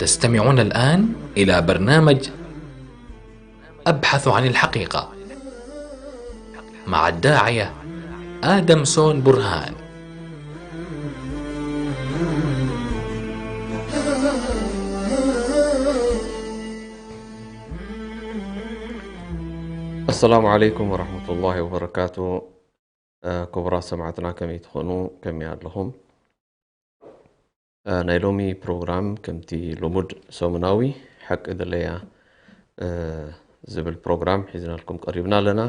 تستمعون الآن إلى برنامج أبحث عن الحقيقة مع الداعية آدم سون برهان. السلام عليكم ورحمة الله وبركاته. ክቡራት ሰማዕትና ከመይ ትኾኑ? ከመይ ኣለኹም? ናይ ሎሚ ፕሮግራም ከምቲ ልሙድ ሰሙናዊ ሓቂ ድለያ ዝብል ፕሮግራም ሒዝናልኩም ቀሪብና ኣለና።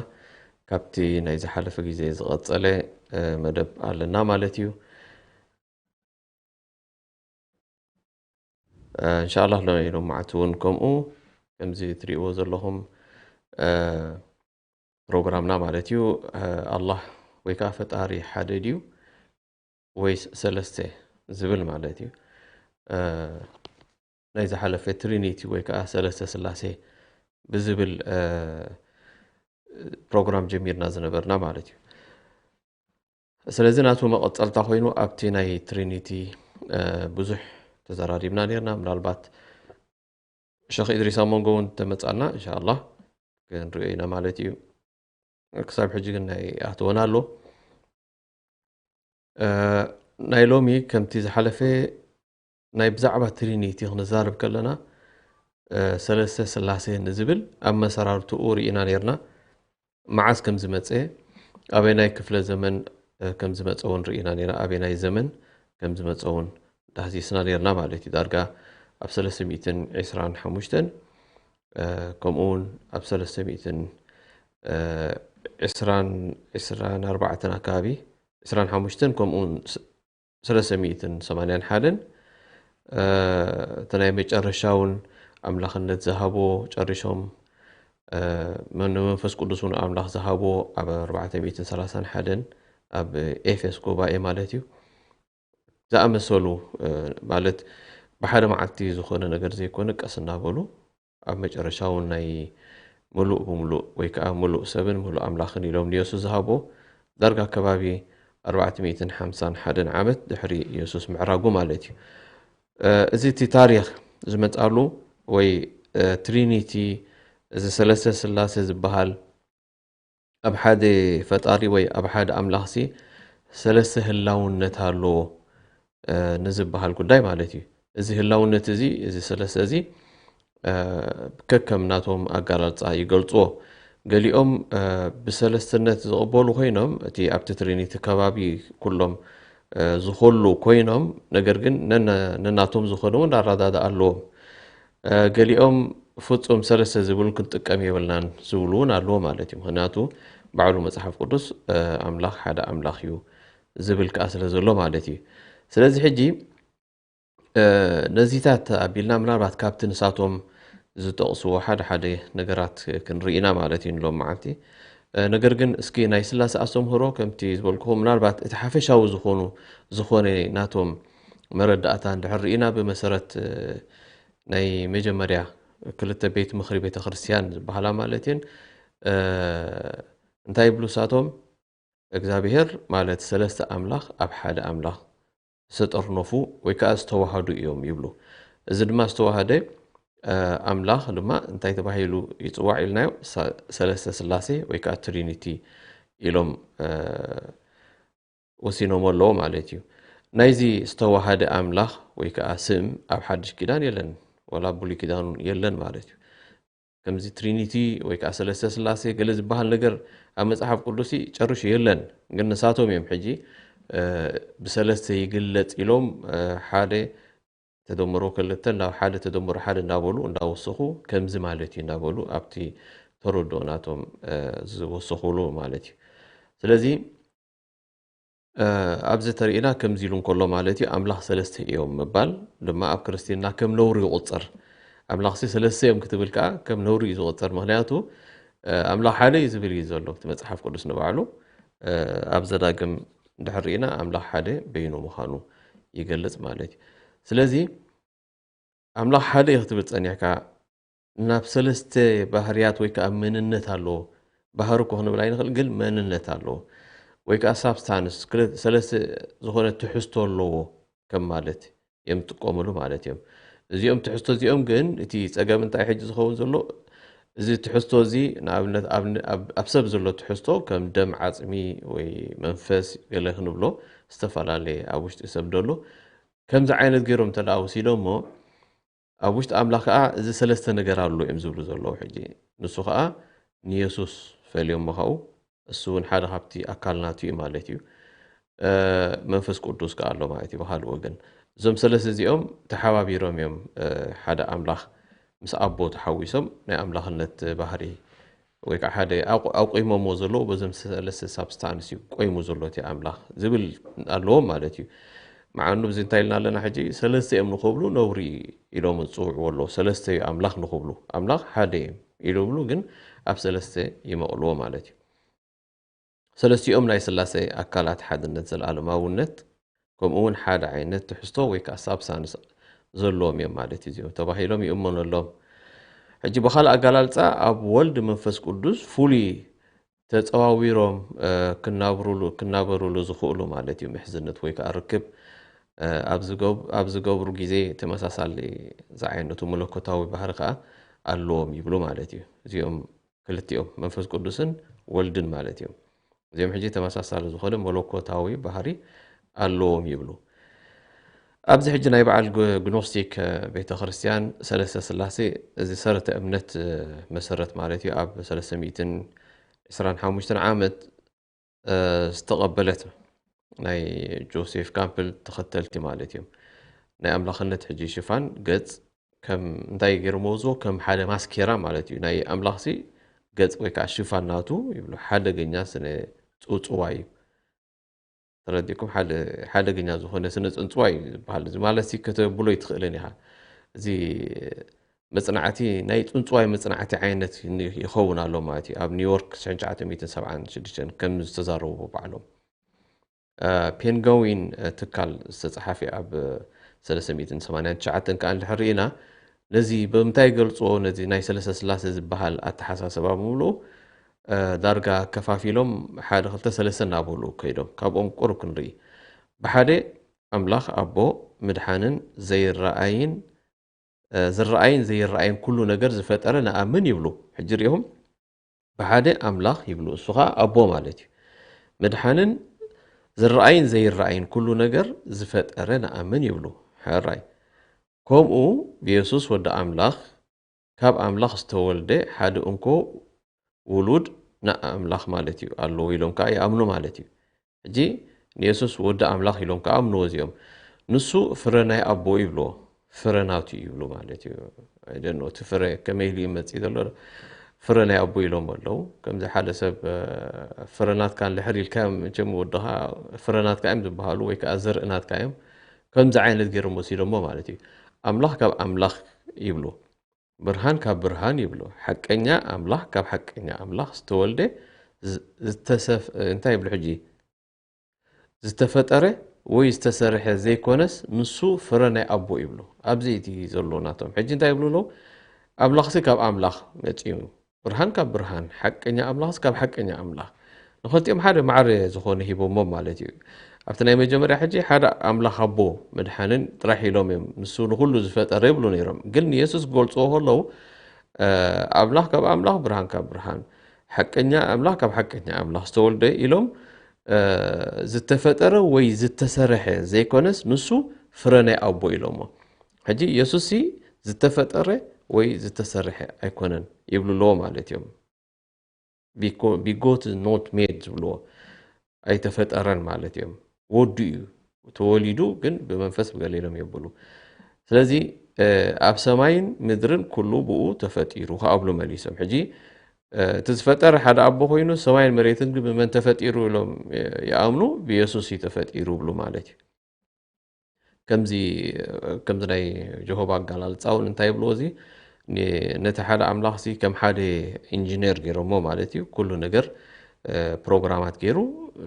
ካብቲ ናይ ዝሓለፈ ግዜ ዝቐጸለ መደብ ኣለና ማለት እዩ። እንሻላ ናይ ሎማዓቲ እውን ከምኡ ከምዚ ትሪእዎ ዘለኹም ፕሮግራምና ማለት እዩ። ኣላህ ወይ ከዓ ፈጣሪ ሓደ ድዩ ወይስ ሰለስተ ዝብል ማለት እዩ። ናይ ዝሓለፈ ትሪኒቲ ወይ ከዓ ሰለስተ ስላሴ ብዝብል ፕሮግራም ጀሚርና ዝነበርና ማለት እዩ። ስለዚ ናቱ መቐፀልታ ኮይኑ ኣብቲ ናይ ትሪኒቲ ብዙሕ ተዘራሪብና ነርና። ምናልባት ሸኽ ኢድሪስ ኣብ መንጎ እውን ተመፃና እንሻላ ክንሪኦ ኢና ማለት እዩ። ክሳብ ሕጂ ግን ናይ ኣተወና ኣሎ። ናይ ሎሚ ከምቲ ዝሓለፈ ናይ ብዛዕባ ትሪኒቲ ክንዛረብ ከለና ሰለስተ ስላሴ ንዝብል ኣብ መሰራርትኡ ርኢና ነርና። መዓስ ከም ዝመፀ ኣበይ ናይ ክፍለ ዘመን ከም ዝመፀ እውን ርኢና ነርና። ኣበይ ናይ ዘመን ከም ዝመፀ እውን ዳህሲስና ነርና ማለት እዩ። ዳርጋ ኣብ ሰለስተ ሚእትን ዕስራን ሓሙሽተን ከምኡ እውን ኣብ ሰለስተ ሚእትን ዕስራን ዕስራን ኣርባዕተን ኣካባቢ ዕስራን ሓሙሽተን ከምኡ እውን ሰለስተ ሚእትን ሰማንያን ሓደን እቲ ናይ መጨረሻ እውን ኣምላኽነት ዝሃቦ ጨሪሾም ንመንፈስ ቅዱስ እውን ኣምላኽ ዝሃቦ ኣብ ኣርባዕተ ሚእትን ሰላሳን ሓደን ኣብ ኤፌስ ጉባኤ ማለት እዩ። ዝኣመሰሉ ማለት ብሓደ መዓልቲ ዝኾነ ነገር ዘይኮነ ቀስ እናበሉ ኣብ መጨረሻ እውን ናይ ምሉእ ብምሉእ ወይ ከዓ ምሉእ ሰብን ምሉእ ኣምላኽን ኢሎም ንየሱስ ዝሃቦ ዳርጋ ከባቢ ኣርባዕተ ሚእትን ሓምሳን ሓደን ዓመት ድሕሪ የሱስ ምዕራጉ ማለት እዩ። እዚ እቲ ታሪኽ ዝመፃሉ ወይ ትሪኒቲ እዚ ሰለስተ ስላሴ ዝበሃል ኣብ ሓደ ፈጣሪ ወይ ኣብ ሓደ ኣምላኽሲ ሰለስተ ህላውነት ኣሎ ንዝበሃል ጉዳይ ማለት እዩ። እዚ ህላውነት እዚ እዚ ሰለስተ እዚ ከከም ናቶም ኣጋላልፃ ይገልፅዎ። ገሊኦም ብሰለስትነት ዝቕበሉ ኮይኖም እቲ ኣብቲ ትሪኒቲ ከባቢ ኩሎም ዝኮሉ ኮይኖም ነገር ግን ነናቶም ዝኾነ እውን ኣረዳድኣ ኣለዎም። ገሊኦም ፍፁም ሰለስተ ዝብል ክንጥቀም የብልናን ዝብሉ እውን ኣለዎ ማለት እዩ። ምክንያቱ ባዕሉ መፅሓፍ ቅዱስ ኣምላኽ ሓደ ኣምላኽ እዩ ዝብል ከዓ ስለ ዘሎ ማለት እዩ። ስለዚ ሕጂ ነዚታት ኣቢልና ምናልባት ካብቲ ንሳቶም ዝጠቕስዎ ሓደ ሓደ ነገራት ክንርኢ ኢና ማለት እዩ ንሎም መዓልቲ። ነገር ግን እስኪ ናይ ስላሴ ኣስተምህሮ ከምቲ ዝበልኩኹም ምናልባት እቲ ሓፈሻዊ ዝኾኑ ዝኾነ ናቶም መረዳእታ እንድሕር ርኢና ብመሰረት ናይ መጀመርያ ክልተ ቤት ምኽሪ ቤተ ክርስቲያን ዝበሃላ ማለት እየን እንታይ ይብሉ እሳቶም እግዚኣብሔር ማለት ሰለስተ ኣምላኽ ኣብ ሓደ ኣምላኽ ዝተጠርነፉ ወይ ከዓ ዝተዋሃዱ እዮም ይብሉ። እዚ ድማ ዝተዋሃደ ኣምላኽ ድማ እንታይ ተባሂሉ ይፅዋዕ ኢልናዮ? ሰለስተ ስላሴ ወይ ከዓ ትሪኒቲ ኢሎም ወሲኖሞ ኣለዎ ማለት እዩ። ናይዚ ዝተዋሃደ ኣምላኽ ወይ ከዓ ስም ኣብ ሓድሽ ኪዳን የለን፣ ወላ ብሉይ ኪዳን እውን የለን ማለት እዩ። ከምዚ ትሪኒቲ ወይ ከዓ ሰለስተ ስላሴ ገለ ዝበሃል ነገር ኣብ መፅሓፍ ቅዱሲ ጨርሹ የለን። ግን ንሳቶም እዮም ሕጂ ብሰለስተ ይግለፅ ኢሎም ሓደ ተደምሮ ክልተ ናብ ሓደ ተደምሮ ሓደ እናበሉ እንዳወሰኹ ከምዚ ማለት እዩ እናበሉ ኣብቲ ተረድኦ ናቶም ዝወሰኹሉ ማለት እዩ። ስለዚ ኣብዚ ተሪእና ከምዚ ኢሉ እንከሎ ማለት እዩ ኣምላኽ ሰለስተ እዮም ምባል ድማ ኣብ ክርስትና ከም ነውሪ ይቑፀር። ኣምላኽሲ ሰለስተ እዮም ክትብል ከዓ ከም ነውሪ እዩ ዝቑፀር። ምክንያቱ ኣምላኽ ሓደ እዩ ዝብል እዩ ዘሎ እቲ መፅሓፍ ቅዱስ ንባዕሉ። ኣብ ዘዳግም እንድሕር ርኢና ኣምላኽ ሓደ በይኑ ምዃኑ ይገልፅ ማለት እዩ። ስለዚ ኣምላኽ ሓደ እዩ ክትብል ፀኒሕካ ናብ ሰለስተ ባህርያት ወይ ከዓ መንነት ኣለዎ። ባህሪ እኮ ክንብል ኣይንኽእል ግን መንነት ኣለዎ ወይ ከዓ ሳብስታንስ ሰለስተ ዝኾነ ትሕዝቶ ኣለዎ ከም ማለት እዮም ዝጥቀምሉ ማለት እዮም። እዚኦም ትሕዝቶ እዚኦም ግን እቲ ጸገም እንታይ ሕጂ ዝኸውን ዘሎ? እዚ ትሕዝቶ እዚ ንኣብነት ኣብ ን-፣ ኣብ፣ ኣብ ሰብ ዘሎ ትሕዝቶ ከም ደም፣ ዓጽሚ ወይ መንፈስ ገለ ክንብሎ ዝተፈላለየ ኣብ ውሽጢ ሰብ ደሎ ከምዚ ዓይነት ገይሮም እንተ ደኣ ወሲዶሞ ኣብ ውሽጢ ኣምላኽ ከኣ እዚ ሰለስተ ነገር ኣሎ እዮም ዝብሉ ዘለዉ። ሕጂ ንሱ ከኣ ንየሱስ ፈልዮሞ ካብኡ እሱ እውን ሓደ ካብቲ ኣካል ናቱ እዩ ማለት እዩ። እ፣ መንፈስ ቅዱስ ከኣ ኣሎ ማለት እዩ ብኻልእ ወገን። እዞም ሰለስተ እዚኦም ተሓባቢሮም እዮም፣ እ፣ ሓደ ኣምላኽ ምስ ኣቦ ተሓዊሶም ናይ ኣምላኽነት ባህሪ ወይ ከዓ ሓደ ኣቑ-፣ ኣቑሞሞ ዘለዉ በዞም ሰለስተ ሳብስታንስ እዩ ቆይሙ ዘሎ እቲ ኣምላኽ ዝብል ኣለዎም ማለት እዩ። መዓኑ እዚ እንታይ ኢልና ኣለና ሕጂ? ሰለስተ እዮም ንኽብሉ ነውሪ ኢሎም ዝጽውዕዎ ኣለዉ። ሰለስተ እዩ ኣምላኽ ንኽብሉ። ኣምላኽ ሓደ እዩ ኢሉ ብሉ ግን ኣብ ሰለስተ ይመቕልዎ ማለት እዩ። ሰለስቲኦም ናይ ስላሴ ኣካላት ሓድነት፣ ዘለኣለማውነት፣ ከምኡ እውን ሓደ ዓይነት ትሕዝቶ ወይ ከዓ ሳብስታንስ ዘለዎም እዮም ማለት እዩ። እዚኦም ተባሂሎም ይእመነሎም። ሕጂ ብኻልእ ኣገላልጻ ኣብ ወልድ መንፈስ ቅዱስ ፍሉይ ተጸዋዊሮም፣ እ፣ ክናብሩሉ፣ ክናበሩሉ ዝኽእሉ ማለት እዩ። ምሕዝነት ወይ ከዓ ርክብ፣ እ፣ ኣብ ዝገብ-፣ ኣብ ዝገብሩ ግዜ ተመሳሳሊ ዝዓይነቱ መለኮታዊ ባህሪ ከዓ ኣለዎም ይብሉ ማለት እዩ። እዚኦም ክልቲኦም መንፈስ ቅዱስን ወልድን ማለት እዮም። እዚኦም ሕጂ ተመሳሳሊ ዝኾነ መለኮታዊ ባህሪ ኣለዎም ይብሉ። ኣብዚ ሕጂ ናይ በዓል ግ-፣ ግኖስቲክ፣ እ፣ ቤተ ክርስቲያን ሰለስተ ስላሴ እዚ ሰረተ እምነት፣ እ፣ መሰረት ማለት እዩ። ኣብ ሰለስተ ሚእትን ዕስራን ሓሙሽተን ዓመት፣ እ፣ ዝተቐበለት ናይ ጆሴፍ ካምፕል ተኸተልቲ ማለት እዮም። ናይ ኣምላኽነት ሕጂ ሽፋን ገጽ ከም እንታይ ገይሮም ወዝዎ? ከም ሓደ ማስኬራ ማለት እዩ። ናይ ኣምላኽሲ ገጽ ወይ ከዓ ሽፋን ናቱ ይብሉ። ሓደገኛ ስነ ጽውጽዋይ እዩ። ተረዲእኩም? ሓደ ሓደገኛ ዝኾነ ስነ ጽንጽዋይ እዩ ዝበሃል። እዚ ማለት ሲ ከተብሎ ይትኽእልን ኢኻ። እዚ መጽናዕቲ ናይ ጽንጽዋይ መጽናዕቲ ዓይነት ን-፣ ይኸውን ኣሎ ማለት እዩ። ኣብ ኒውዮርክ ሽሕን ትሽዓተ ሚእትን ሰብዓን ሽዱሽተን ከም ዝተዛረቡ ባዕሎም። እ፣ ፔንጋዊን፣ እ፣ ትካል ዝተጻሓፈ ኣብ ሰለስተ ሚእትን ሰማንያን ትሽዓተን ከኣ እንድሕር ርኢና፣ ነዚ ብምንታይ ይገልጽዎ? ነዚ ናይ ሰለስተ ስላሴ ዝበሃል ኣተሓሳስባ ብምሉኡ፣ እ፣ ዳርጋ ከፋፊሎም ሓደ፣ ክልተ፣ ሰለስተ እናበሉ ከይዶም። ካብኦም ቁሩብ ክንርኢ። ብሓደ ኣምላኽ ኣቦ ምድሓንን ዘይረኣይን፣ እ፣ ዝረኣይን ዘይረኣይን ኩሉ ነገር ዝፈጠረ ንኣምን ይብሉ። ሕጂ ርኢኹም፣ ብሓደ ኣምላኽ ይብሉ፣ እሱ ኸኣ ኣቦ ማለት እዩ። ምድሓንን ዝረኣይን ዘይረኣይን ኩሉ ነገር ዝፈጠረ ንኣምን ይብሉ። ሕራይ። ከምኡ ብየሱስ ወዲ ኣምላኽ ካብ ኣምላኽ ዝተወልደ ሓደ እንኮ ውሉድ ንኣምላኽ ማለት እዩ ኣለዎ ኢሎም ከኣ ይኣምኑ ማለት እዩ። ሕጂ ንየሱስ ወዲ ኣምላኽ ኢሎም ከኣ ኣምንዎ እዚኦም። ንሱ ፍረ ናይ ኣቦ ይብልዎ፣ ፍረ ናቱ ይብሉ ማለት እዩ። I don't know፣ እቲ ፍረ ከመይ ኢሉ እዩ መጺእ ዘሎ? ፍረ ናይ ኣቦ ኢሎም ኣለዉ። ከምዚ ሓደ ሰብ፣ እ፣ ፍረ ናትካ እንድሕር ኢልካዮም፣ መቸም ወድኻ ፍረ ናትካ እዮም ዝበሃሉ፣ ወይ ከኣ ዘርኢ ናትካ እዮም። ከምዚ ዓይነት ገይሮም ወሲዶሞ ማለት እዩ። ኣምላኽ ካብ ኣምላኽ ይብሉ፣ ብርሃን ካብ ብርሃን ይብሉ። ሓቀኛ ኣምላኽ ካብ ሓቀኛ ኣምላኽ ዝተወልደ ዝ-፣ ዝተሰፍ-፣ እንታይ ይብሉ ሕጂ? ዝተፈጠረ ወይ ዝተሰርሐ ዘይኮነስ፣ ንሱ ፍረ ናይ ኣቦ ይብሉ። ኣብዚ እቲ ዘሎ ናቶም። ሕጂ እንታይ ይብሉ ኣለዉ? ኣምላኽሲ ካብ ኣምላኽ መጺኡ፣ ብርሃን ካብ ብርሃን፣ ሓቀኛ ኣምላኽሲ ካብ ሓቀኛ ኣምላኽ። ንኽልቲኦም ሓደ ማዕረ ዝኾነ ሂቦሞም ማለት እዩ። ኣብቲ ናይ መጀመርያ ሕጂ ሓደ ኣምላኽ ኣቦ መድሓንን ጥራሕ ኢሎም እዮም፣ ንሱ ንኹሉ ዝፈጠረ ይብሉ ነይሮም። ግን ንየሱስ ክገልጽዎ ከለዉ፣ እ፣ ኣምላኽ ካብ ኣምላኽ፣ ብርሃን ካብ ብርሃን፣ ሓቀኛ ኣምላኽ ካብ ሓቀኛ ኣምላኽ ዝተወልደ ኢሎም፣ እ፣ ዝተፈጠረ ወይ ዝተሰርሐ ዘይኮነስ፣ ንሱ ፍረ ናይ ኣቦ ኢሎሞ። ሕጂ የሱስሲ ዝተፈጠረ ወይ ዝተሰርሐ ኣይኮነን ይብሉ ኣለዎ ማለት እዮም። ቢኮ-፣ ቢጎት ኖት ሜድ ዝብልዎ ኣይተፈጠረን ማለት እዮም። ወዱ እዩ ተወሊዱ፣ ግን ብመንፈስ ብገለ ኢሎም የብሉ። ስለዚ፣ እ፣ ኣብ ሰማይን ምድርን ኩሉ ብኡ ተፈጢሩ ከኣ ብሉ መሊሶም። ሕጂ፣ እ፣ እቲ ዝፈጠረ ሓደ ኣቦ ኮይኑ ሰማይን መሬትን ግን ብመን ተፈጢሩ ኢሎም፣ እ፣ ይኣምኑ፣ ብየሱስ እዩ ተፈጢሩ ብሉ ማለት እዩ። ከምዚ፣ ከምዚ ናይ ጀሆባ ኣገላልጻ እውን እንታይ ይብልዎ እዚ? ን-፣ ነቲ ሓደ ኣምላኽሲ ከም ሓደ ኢንጂነር ገይሮሞ ማለት እዩ። ኩሉ ነገር፣ እ፣ ፕሮግራማት ገይሩ፣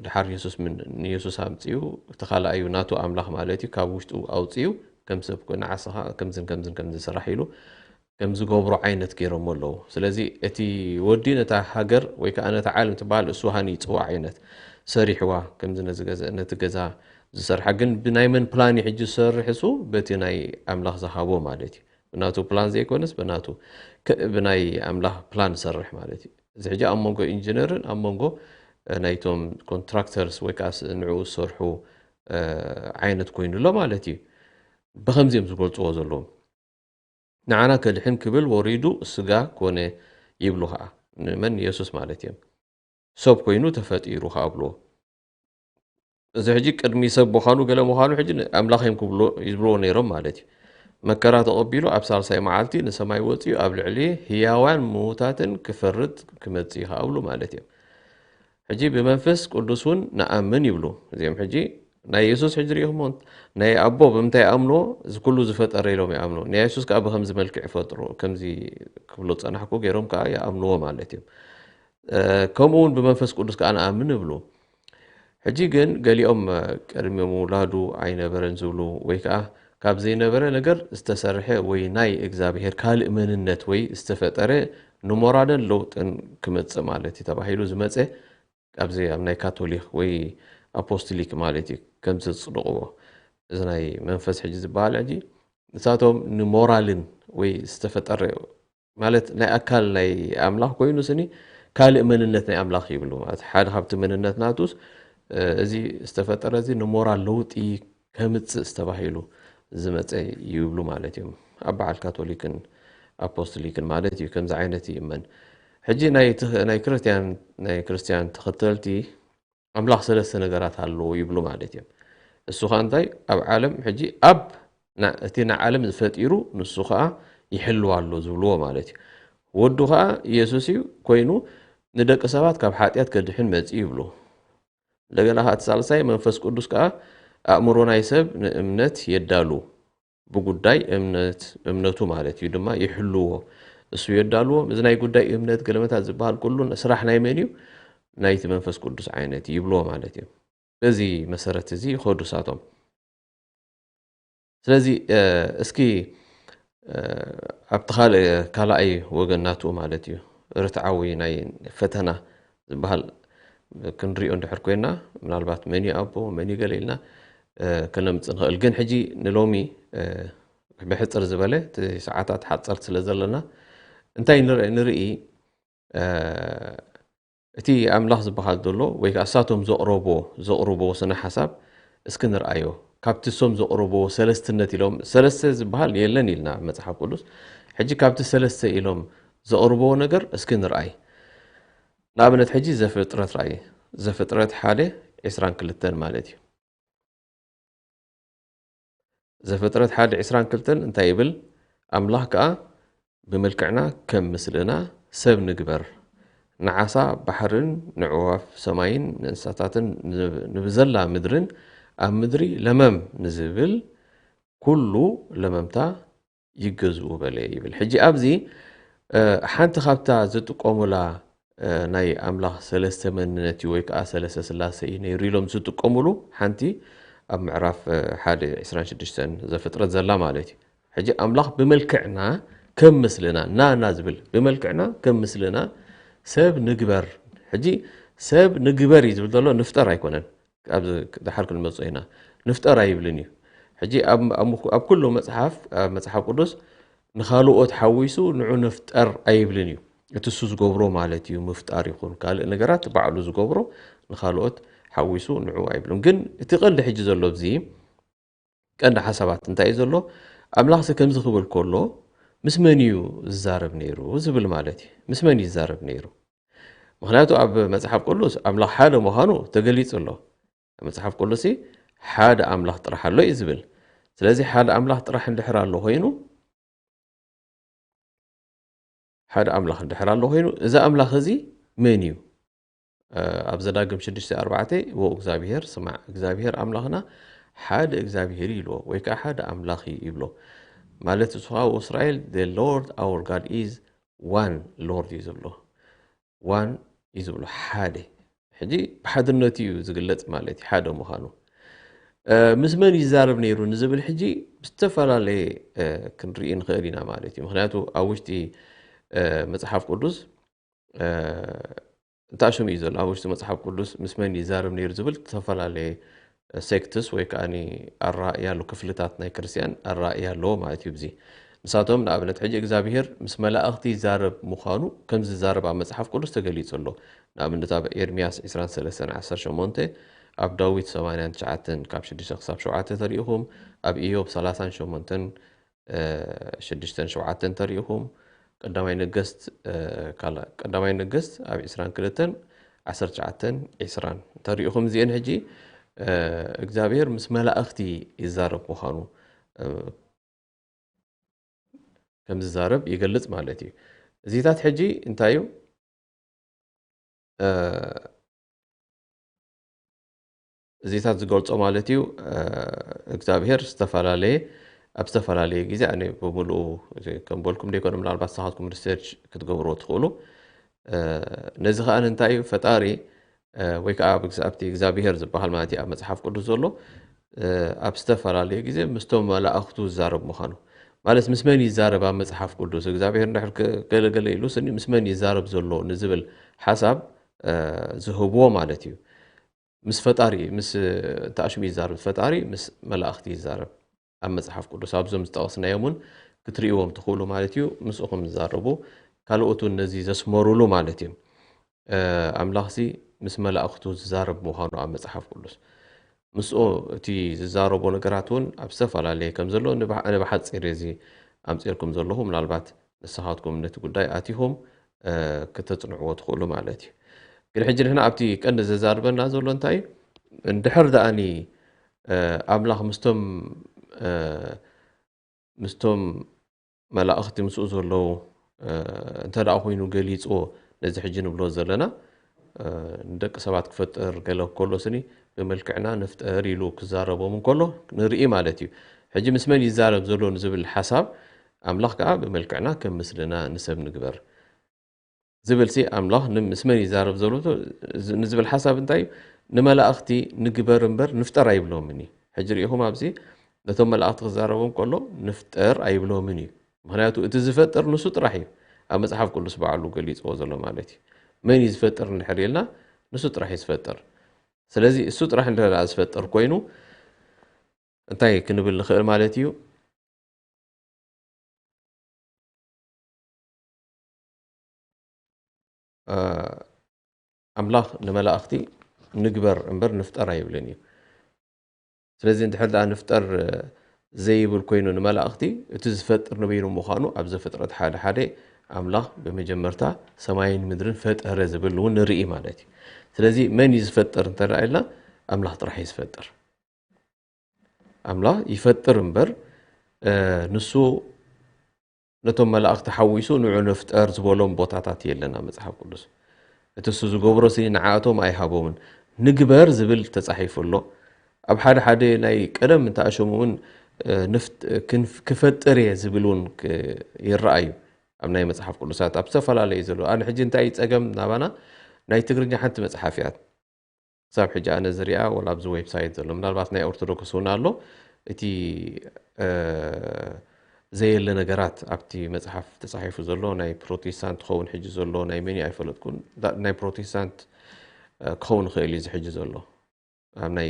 ድሓር የሱስ ምን-፣ ንየሱስ ኣምጺኡ፣ እቲ ካልኣዩ ናቱ ኣምላኽ ማለት እዩ፣ ካብ ውሽጡ ኣውጺኡ፣ ከም ሰብ ኮ-፣ ንዓስኻ ከምዝን ከምዝን ከምዝን ስራሕ ኢሉ፣ ከም ዝገብሮ ዓይነት ገይሮሞ ኣለዉ። ስለዚ እቲ ወዲ ነታ ሃገር ወይ ከዓ ነታ ዓለም ትበሃል እሱ ሃኒፅዋ ዓይነት ሰሪሕዋ፣ ከምዚ ነዚ ገዛ፣ ነቲ ገዛ ዝሰርሓ። ግን ብናይ መን ፕላን እዩ ሕጂ ዝሰርሕ እሱ? በቲ ናይ ኣምላኽ ዝሃቦ ማለት እዩ። ብናቱ ፕላን ዘይኮነስ ብናቱ ከ-፣ ብናይ ኣምላኽ ፕላን ዝሰርሕ ማለት እዩ። እዚ ሕጂ ኣብ መንጎ ኢንጂነርን ኣብ መንጎ፣ እ፣ ናይቶም ኮንትራክተርስ ወይ ከዓ ስ-፣ ንዕኡ ዝሰርሑ፣ እ፣ ዓይነት ኮይኑ ኣሎ ማለት እዩ። ብኸምዚ እዮም ዝገልፅዎ ዘለዉ። ንዓና ከድሕን ክብል ወሪዱ ስጋ ኮነ ይብሉ ኸዓ። ንመን? ንየሱስ ማለት እዮም። ሰብ ኮይኑ ተፈጢሩ ኸዓ ብልዎ። እዚ ሕጂ ቅድሚ ሰብ ምዃኑ ገለ ምዃኑ ሕጂ ኣምላኽ እዮም ክብሎ፣ ይብልዎ ነይሮም ማለት እዩ። መከራ ተቐቢሉ ኣብ ሳልሳይ መዓልቲ ንሰማይ ወፂኡ ኣብ ልዕሊ ህያዋን ምዉታትን ክፈርድ ክመፅእ እዩ ኸዓ ብሉ ማለት እዮም። ሕጂ ብመንፈስ ቅዱስ እውን ንኣምን ይብሉ። እዚኦም ሕጂ ናይ የሱስ ሕጂ ሪኢኹሞ፣ ናይ ኣቦ ብምንታይ ይኣምንዎ? እዚ ኩሉ ዝፈጠረ ኢሎም ይኣምኑ። ናይ የሱስ ከዓ ብኸምዚ መልክዕ ይፈጥሮ፣ ከምዚ ክብሎ ዝጸናሕኩ ገይሮም ከዓ ይኣምንዎ ማለት እዮም። እ፣ ከምኡ እውን ብመንፈስ ቅዱስ ከዓ ንኣምን ይብሉ። ሕጂ ግን ገሊኦም፣ እ፣ ቅድሚ ምውላዱ ኣይነበረን ዝብሉ ወይ ከዓ ካብ ዘይነበረ ነገር ዝተሰርሐ ወይ ናይ እግዚኣብሔር ካልእ መንነት ወይ ዝተፈጠረ ንሞራልን ለውጥን ክመጽእ ማለት እዩ ተባሂሉ ዝመጸ ኣብዚ ኣብ ናይ ካቶሊክ ወይ ኣፖስቶሊክ ማለት እዩ ከም ዘጽድቕዎ። እዚ ናይ መንፈስ ሕጂ ዝበሃል ሕጂ ንሳቶም ንሞራልን ወይ ዝተፈጠረ ማለት ናይ ኣካል ናይ ኣምላኽ ኮይኑ ስኒ ካልእ መንነት ናይ ኣምላኽ ይብሉ። ማለት ሓደ ካብቲ መንነት ናቱስ፣ እ፣ እዚ ዝተፈጠረ እዚ ንሞራል ለውጢ ከምጽእ ዝተባሂሉ ዝመጸ ይብሉ ማለት እዮም። ኣብ በዓል ካቶሊክን ኣፖስቶሊክን ማለት እዩ ከምዚ ዓይነት ይእመን። ሕጂ ናይ ትኽ-፣ ናይ ክርስቲያን፣ ናይ ክርስቲያን ተኸተልቲ ኣምላኽ ሰለስተ ነገራት ኣለዎ ይብሉ ማለት እዮም። እሱ ኸኣ እንታይ? ኣብ ዓለም ሕጂ ኣብ ና-፣ እቲ ንዓለም ዝፈጢሩ ንሱ ኸኣ ይሕልዋ ኣሎ ዝብልዎ ማለት እዩ። ወዱ ኸኣ ኢየሱስ እዩ ኮይኑ ንደቂ ሰባት ካብ ሓጢኣት ከድሕን መጺኡ ይብሉ። እንደገና ኸኣ እቲ ሳልሳይ መንፈስ ቅዱስ ከኣ ኣእምሮ ናይ ሰብ ንእምነት የዳሉ። ብጉዳይ እምነት፣ እምነቱ ማለት እዩ ድማ ይሕልዎ። እሱ የዳልዎ። እዚ ናይ ጉዳይ እምነት ገለመታት ዝበሃል ኩሉ ስራሕ ናይ መን እዩ? ናይቲ መንፈስ ቅዱስ ዓይነት እዩ ይብልዎ ማለት እዩ። በዚ መሰረት እዚ ይኸዱ እሳቶም። ስለዚ፣ እ፣ እስኪ፣ እ፣ ኣብቲ ካልእ፣ ካልኣይ ወገን ናቱ ማለት እዩ፣ ርትዓዊ ናይ ፈተና ዝበሃል ክንሪኦ እንድሕር ኮይና፣ ምናልባት መን እዩ ኣቦ፣ መን እዩ ገለ ኢልና፣ እ፣ ከነምጽእ ንኽእል። ግን ሕጂ ንሎሚ፣ እ፣ ብሕጽር ዝበለ፣ እቲ ሰዓታት ሓጸርቲ ስለ ዘለና፣ እንታይ ንርኢ፣ ንርኢ፣ እ፣ እቲ ኣምላኽ ዝበሃል ዘሎ ወይ ከኣ እሳቶም ዘቕረቦ፣ ዘቕርቦ ስነ ሓሳብ እስኪ ንርኣዮ። ካብቲ እሶም ዘቕርቦ ሰለስትነት ኢሎም፣ ሰለስተ ዝበሃል የለን ኢልና መጽሓፍ ቅዱስ። ሕጂ ካብቲ ሰለስተ ኢሎም ዘቕርብዎ ነገር እስኪ ንርኣይ። ንኣብነት ሕጂ ዘፍጥረት ርኣይ። ዘፍጥረት ሓደ ዕስራን ክልተን ማለት እዩ። ዘፍጥረት ሓደ ዕስራን ክልተን እንታይ ይብል? ኣምላኽ ከኣ ብመልክዕና ከም ምስልና ሰብ ንግበር፣ ንዓሳ ባሕርን ንዕዋፍ ሰማይን ንእንስሳታትን ንብ-፣ ንብዘላ ምድርን ኣብ ምድሪ ለመም ንዝብል ኩሉ ለመምታ ይገዝኡ በለ ይብል። ሕጂ ኣብዚ፣ እ፣ ሓንቲ ካብታ ዝጥቀሙላ፣ እ፣ ናይ ኣምላኽ ሰለስተ መንነት እዩ ወይ ከኣ ሰለስተ ስላሴ እዩ ነይሩ ኢሎም ዝጥቀሙሉ ሓንቲ ኣብ ምዕራፍ፣ እ፣ ሓደ ዕስራን ሽዱሽተን ዘፍጥረት ዘላ ማለት እዩ። ሕጂ ኣምላኽ ብመልክዕና ከም ምስልና፣ ናና ዝብል፣ ብመልክዕና ከም ምስልና ሰብ ንግበር። ሕጂ ሰብ ንግበር እዩ ዝብል ዘሎ፣ ንፍጠር ኣይኮነን። ኣብዚ ደሓር ክንመጽኦ ኢና። ንፍጠር ኣይብልን እዩ። ሕጂ ኣብ፣ ኣብ፣ ኣብ ኩሉ መጽሓፍ፣ ኣብ መጽሓፍ ቅዱስ ንኻልኦት ሓዊሱ ንዑ ንፍጠር ኣይብልን እዩ። እቲ እሱ ዝገብሮ ማለት እዩ፣ ምፍጣር ይኹን ካልእ ነገራት ባዕሉ ዝገብሮ ንኻልኦት ሓዊሱ ንዑ ኣይብልን። ግን እቲ ቀንዲ ሕጂ ዘሎ ኣብዚ ቀንዲ ሓሳባት እንታይ እዩ ዘሎ? ኣምላኽሲ ከምዚ ክብል ከሎ ምስ መን እዩ ዝዛረብ ነይሩ ዝብል ማለት እዩ። ምስ መን እዩ ዝዛረብ ነይሩ? ምኽንያቱ ኣብ መጽሓፍ ቅዱስ ኣምላኽ ሓደ ምዃኑ ተገሊጹ ኣሎ። ኣብ መጽሓፍ ቅዱስሲ ሓደ ኣምላኽ ጥራሕ ኣሎ እዩ ዝብል። ስለዚ ሓደ ኣምላኽ ጥራሕ እንድሕር ኣሎ ኮይኑ፣ ሓደ ኣምላኽ እንድሕር ኣሎ ኮይኑ፣ እዚ ኣምላኽ እዚ መን እዩ? እ፣ ኣብ ዘዳግም ሽዱሽተ ኣርባዕተ፣ "ወእግዚኣብሔር ስማዕ፣ እግዚኣብሔር ኣምላኽና ሓደ እግዚኣብሔር እዩ" ኢልዎ፣ ወይ ከዓ ሓደ ኣምላኽ እዩ ይብሎ። ማለት እሱ ከዓ እስራኤል፣ "The Lord our God is one Lord" እዩ ዝብሎ። ዋን እዩ ዝብሎ፣ ሓደ። ሕጂ ብሓድነቱ እዩ ዝግለጽ ማለት እዩ፣ ሓደ ምዃኑ። ምስ መን ይዛረብ ነይሩ ንዝብል ሕጂ ብዝተፈላለየ ክንርኢ ንኽእል ኢና ማለት እዩ። ምክንያቱ ኣብ ውሽጢ መፅሓፍ ቅዱስ እንታሽም እዩ ዘሎ። ኣብ ውሽጢ መፅሓፍ ቅዱስ ምስ መን ይዛረብ ነይሩ ዝብል ዝተፈላለየ ሴክትስ ወይ ከዓ ኣራእያ ኣሎ፣ ክፍልታት ናይ ክርስቲያን ኣራእያ ኣለዎ ማለት እዩ። እዚ ንሳቶም ንኣብነት ሕጂ እግዚኣብሔር ምስ መላእኽቲ ይዛረብ ምዃኑ ከም ዝዛረብ ኣብ መፅሓፍ ቅዱስ ተገሊጹ ኣሎ። ንኣብነት ኣብ ኤርምያስ ዕስራን ሰለስተን ዓሰርተ ሸሞንተ፣ ኣብ ዳዊት ሰማንያን ትሽዓተን ካብ ሽዱሽተ ክሳብ ሸውዓተ ተሪኢኹም፣ ኣብ ኢዮብ ሰላሳን ሸሞንተን ሽዱሽተን ሸውዓተን ተሪኢኹም፣ ቀዳማይ ነገስት ካልኣይ ቀዳማይ ነገስት ኣብ ዕስራን ክልተን ዓሰርተ ትሽዓተን ዕስራን ተሪኢኹም። እዚአን ሕጂ እግዚኣብሔር ምስ መላእኽቲ ይዛረብ ምዃኑ ከም ዝዛረብ ይገልጽ ማለት እዩ። እዚታት ሕጂ እንታይ እዩ? እዚታት ዝገልጾ ማለት እዩ እግዚኣብሔር ዝተፈላለየ ኣብ ዝተፈላለየ ግዜ ኣነ ብምልኡ ከም በልኩም ደይኮነ ምናልባት ንስኻትኩም ሪሰርች ክትገብርዎ ትኽእሉ። ነዚ ከዓ እንታይ እዩ ፈጣሪ ወይ ከዓ ኣብቲ እግዚኣብሔር ዝበሃል ማለት እዩ ኣብ መፅሓፍ ቅዱስ ዘሎ ኣብ ዝተፈላለየ ግዜ ምስቶም መላእኽቱ ዝዛረብ ምዃኑ ማለት ምስ መን ይዛረብ ኣብ መፅሓፍ ቅዱስ እግዚኣብሔር እንድሕር ገለገለ ኢሉ ስኒ ምስ መን ይዛረብ ዘሎ ንዝብል ሓሳብ ዝህብዎ ማለት እዩ። ምስ ፈጣሪ ምስ ተኣሽሙ ይዛረብ ፈጣሪ ምስ መላእኽቲ ይዛረብ ኣብ መፅሓፍ ቅዱስ ኣብዞም ዝጠቐስናዮም እውን ክትርእይዎም ትኽእሉ ማለት እዩ። ምስኡኹም ዝዛረቡ ካልኦት እውን ነዚ ዘስመሩሉ ማለት እዩ። ኣምላኽሲ ምስ መላእኽቱ ዝዛረብ ምዃኑ ኣብ መፅሓፍ ቅዱስ ምስኡ እቲ ዝዛረቦ ነገራት እውን ኣብ ዝተፈላለየ ከም ዘሎ ንብሓፂር እዚ ኣምፂርኩም ዘለኹ ምናልባት ንስኻትኩም ነቲ ጉዳይ ኣቲኹም ክተፅንዕዎ ትኽእሉ ማለት እዩ። ግን ሕጂ ንሕና ኣብቲ ቀንዲ ዘዛርበና ዘሎ እንታይ እዩ? እንድሕር ደኣኒ ኣምላኽ ምስቶም ምስቶም መላእኽቲ ምስኡ ዘለዉ እንተ ደኣ ኮይኑ ገሊፅዎ ነዚ ሕጂ ንብሎ ዘለና ንደቂ ሰባት ክፈጥር ገለ ከሎ ስኒ ብመልክዕና ንፍጠር ኢሉ ክዛረቦም እንከሎ ንርኢ ማለት እዩ። ሕጂ ምስ መን ይዛረብ ዘሎ ንዝብል ሓሳብ ኣምላኽ ከዓ ብመልክዕና ከም ምስልና ንሰብ ንግበር ዝብል ሲ ኣምላኽ ምስ መን ይዛረብ ዘሎ ንዝብል ሓሳብ እንታይ እዩ? ንመላእኽቲ ንግበር እምበር ንፍጠር ኣይብሎምን እዩ። ሕጂ ርኢኹም ኣብዚ ነቶም መላእኽቲ ክዛረቦም ከሎ ንፍጠር ኣይብሎምን እዩ። ምክንያቱ እቲ ዝፈጥር ንሱ ጥራሕ እዩ። ኣብ መፅሓፍ ቅዱስ በዓሉ ገሊፅዎ ዘሎ ማለት እዩ። መን እዩ ዝፈጥር እንድሕር ኢልና ንሱ ጥራሕ እዩ ዝፈጥር። ስለዚ እሱ ጥራሕ እንድሕር ዝፈጥር ኮይኑ እንታይ ክንብል ንኽእል ማለት እዩ? ኣምላኽ ንመላእኽቲ ንግበር እምበር ንፍጠር ኣይብልን እዩ። ስለዚ እንድሕር ደኣ ንፍጠር ዘይብል ኮይኑ ንመላእኽቲ እቲ ዝፈጥር ንበይኑ ምዃኑ ኣብ ዘፍጥረት ሓደ ሓደ ኣምላኽ ብመጀመርታ ሰማይን ምድርን ፈጠረ ዝብል እውን ንርኢ ማለት እዩ። ስለዚ መን እዩ ዝፈጥር እንተ ኢልና ኣምላኽ ጥራሕ እዩ ዝፈጥር። ኣምላኽ ይፈጥር እምበር ንሱ ነቶም መላእኽቲ ሓዊሱ ንዑ ንፍጠር ዝበሎም ቦታታት የለን ኣብ መፅሓፍ ቅዱስ። እቲ እሱ ዝገብሮ ስኒ ንዓኣቶም ኣይሃቦምን። ንግበር ዝብል ተፃሒፉ ኣሎ። ኣብ ሓደ ሓደ ናይ ቀደም እንተኣሸሙ እውን ክፈጥር እየ ዝብል እውን ይረኣዩ ኣብ ናይ መፅሓፍ ቅዱሳት ኣብ ዝተፈላለዩ ዘሎ። ኣነ ሕጂ እንታይ ጸገም ናባና ናይ ትግርኛ ሓንቲ መፅሓፍ እያ ክሳብ ሕጂ ኣነ ዝሪኣ ወላ ኣብዚ ዌብሳይት ዘሎ ምናልባት ናይ ኦርቶዶክስ እውን ኣሎ እቲ ዘየለ ነገራት ኣብቲ መፅሓፍ ተፃሒፉ ዘሎ ናይ ፕሮቴስታንት ክኸውን ሕጂ ዘሎ ናይ መን ኣይፈለጥኩን ናይ ፕሮቴስታንት ክኸውን ይኽእል እዩ እዚ ሕጂ ዘሎ ኣብ ናይ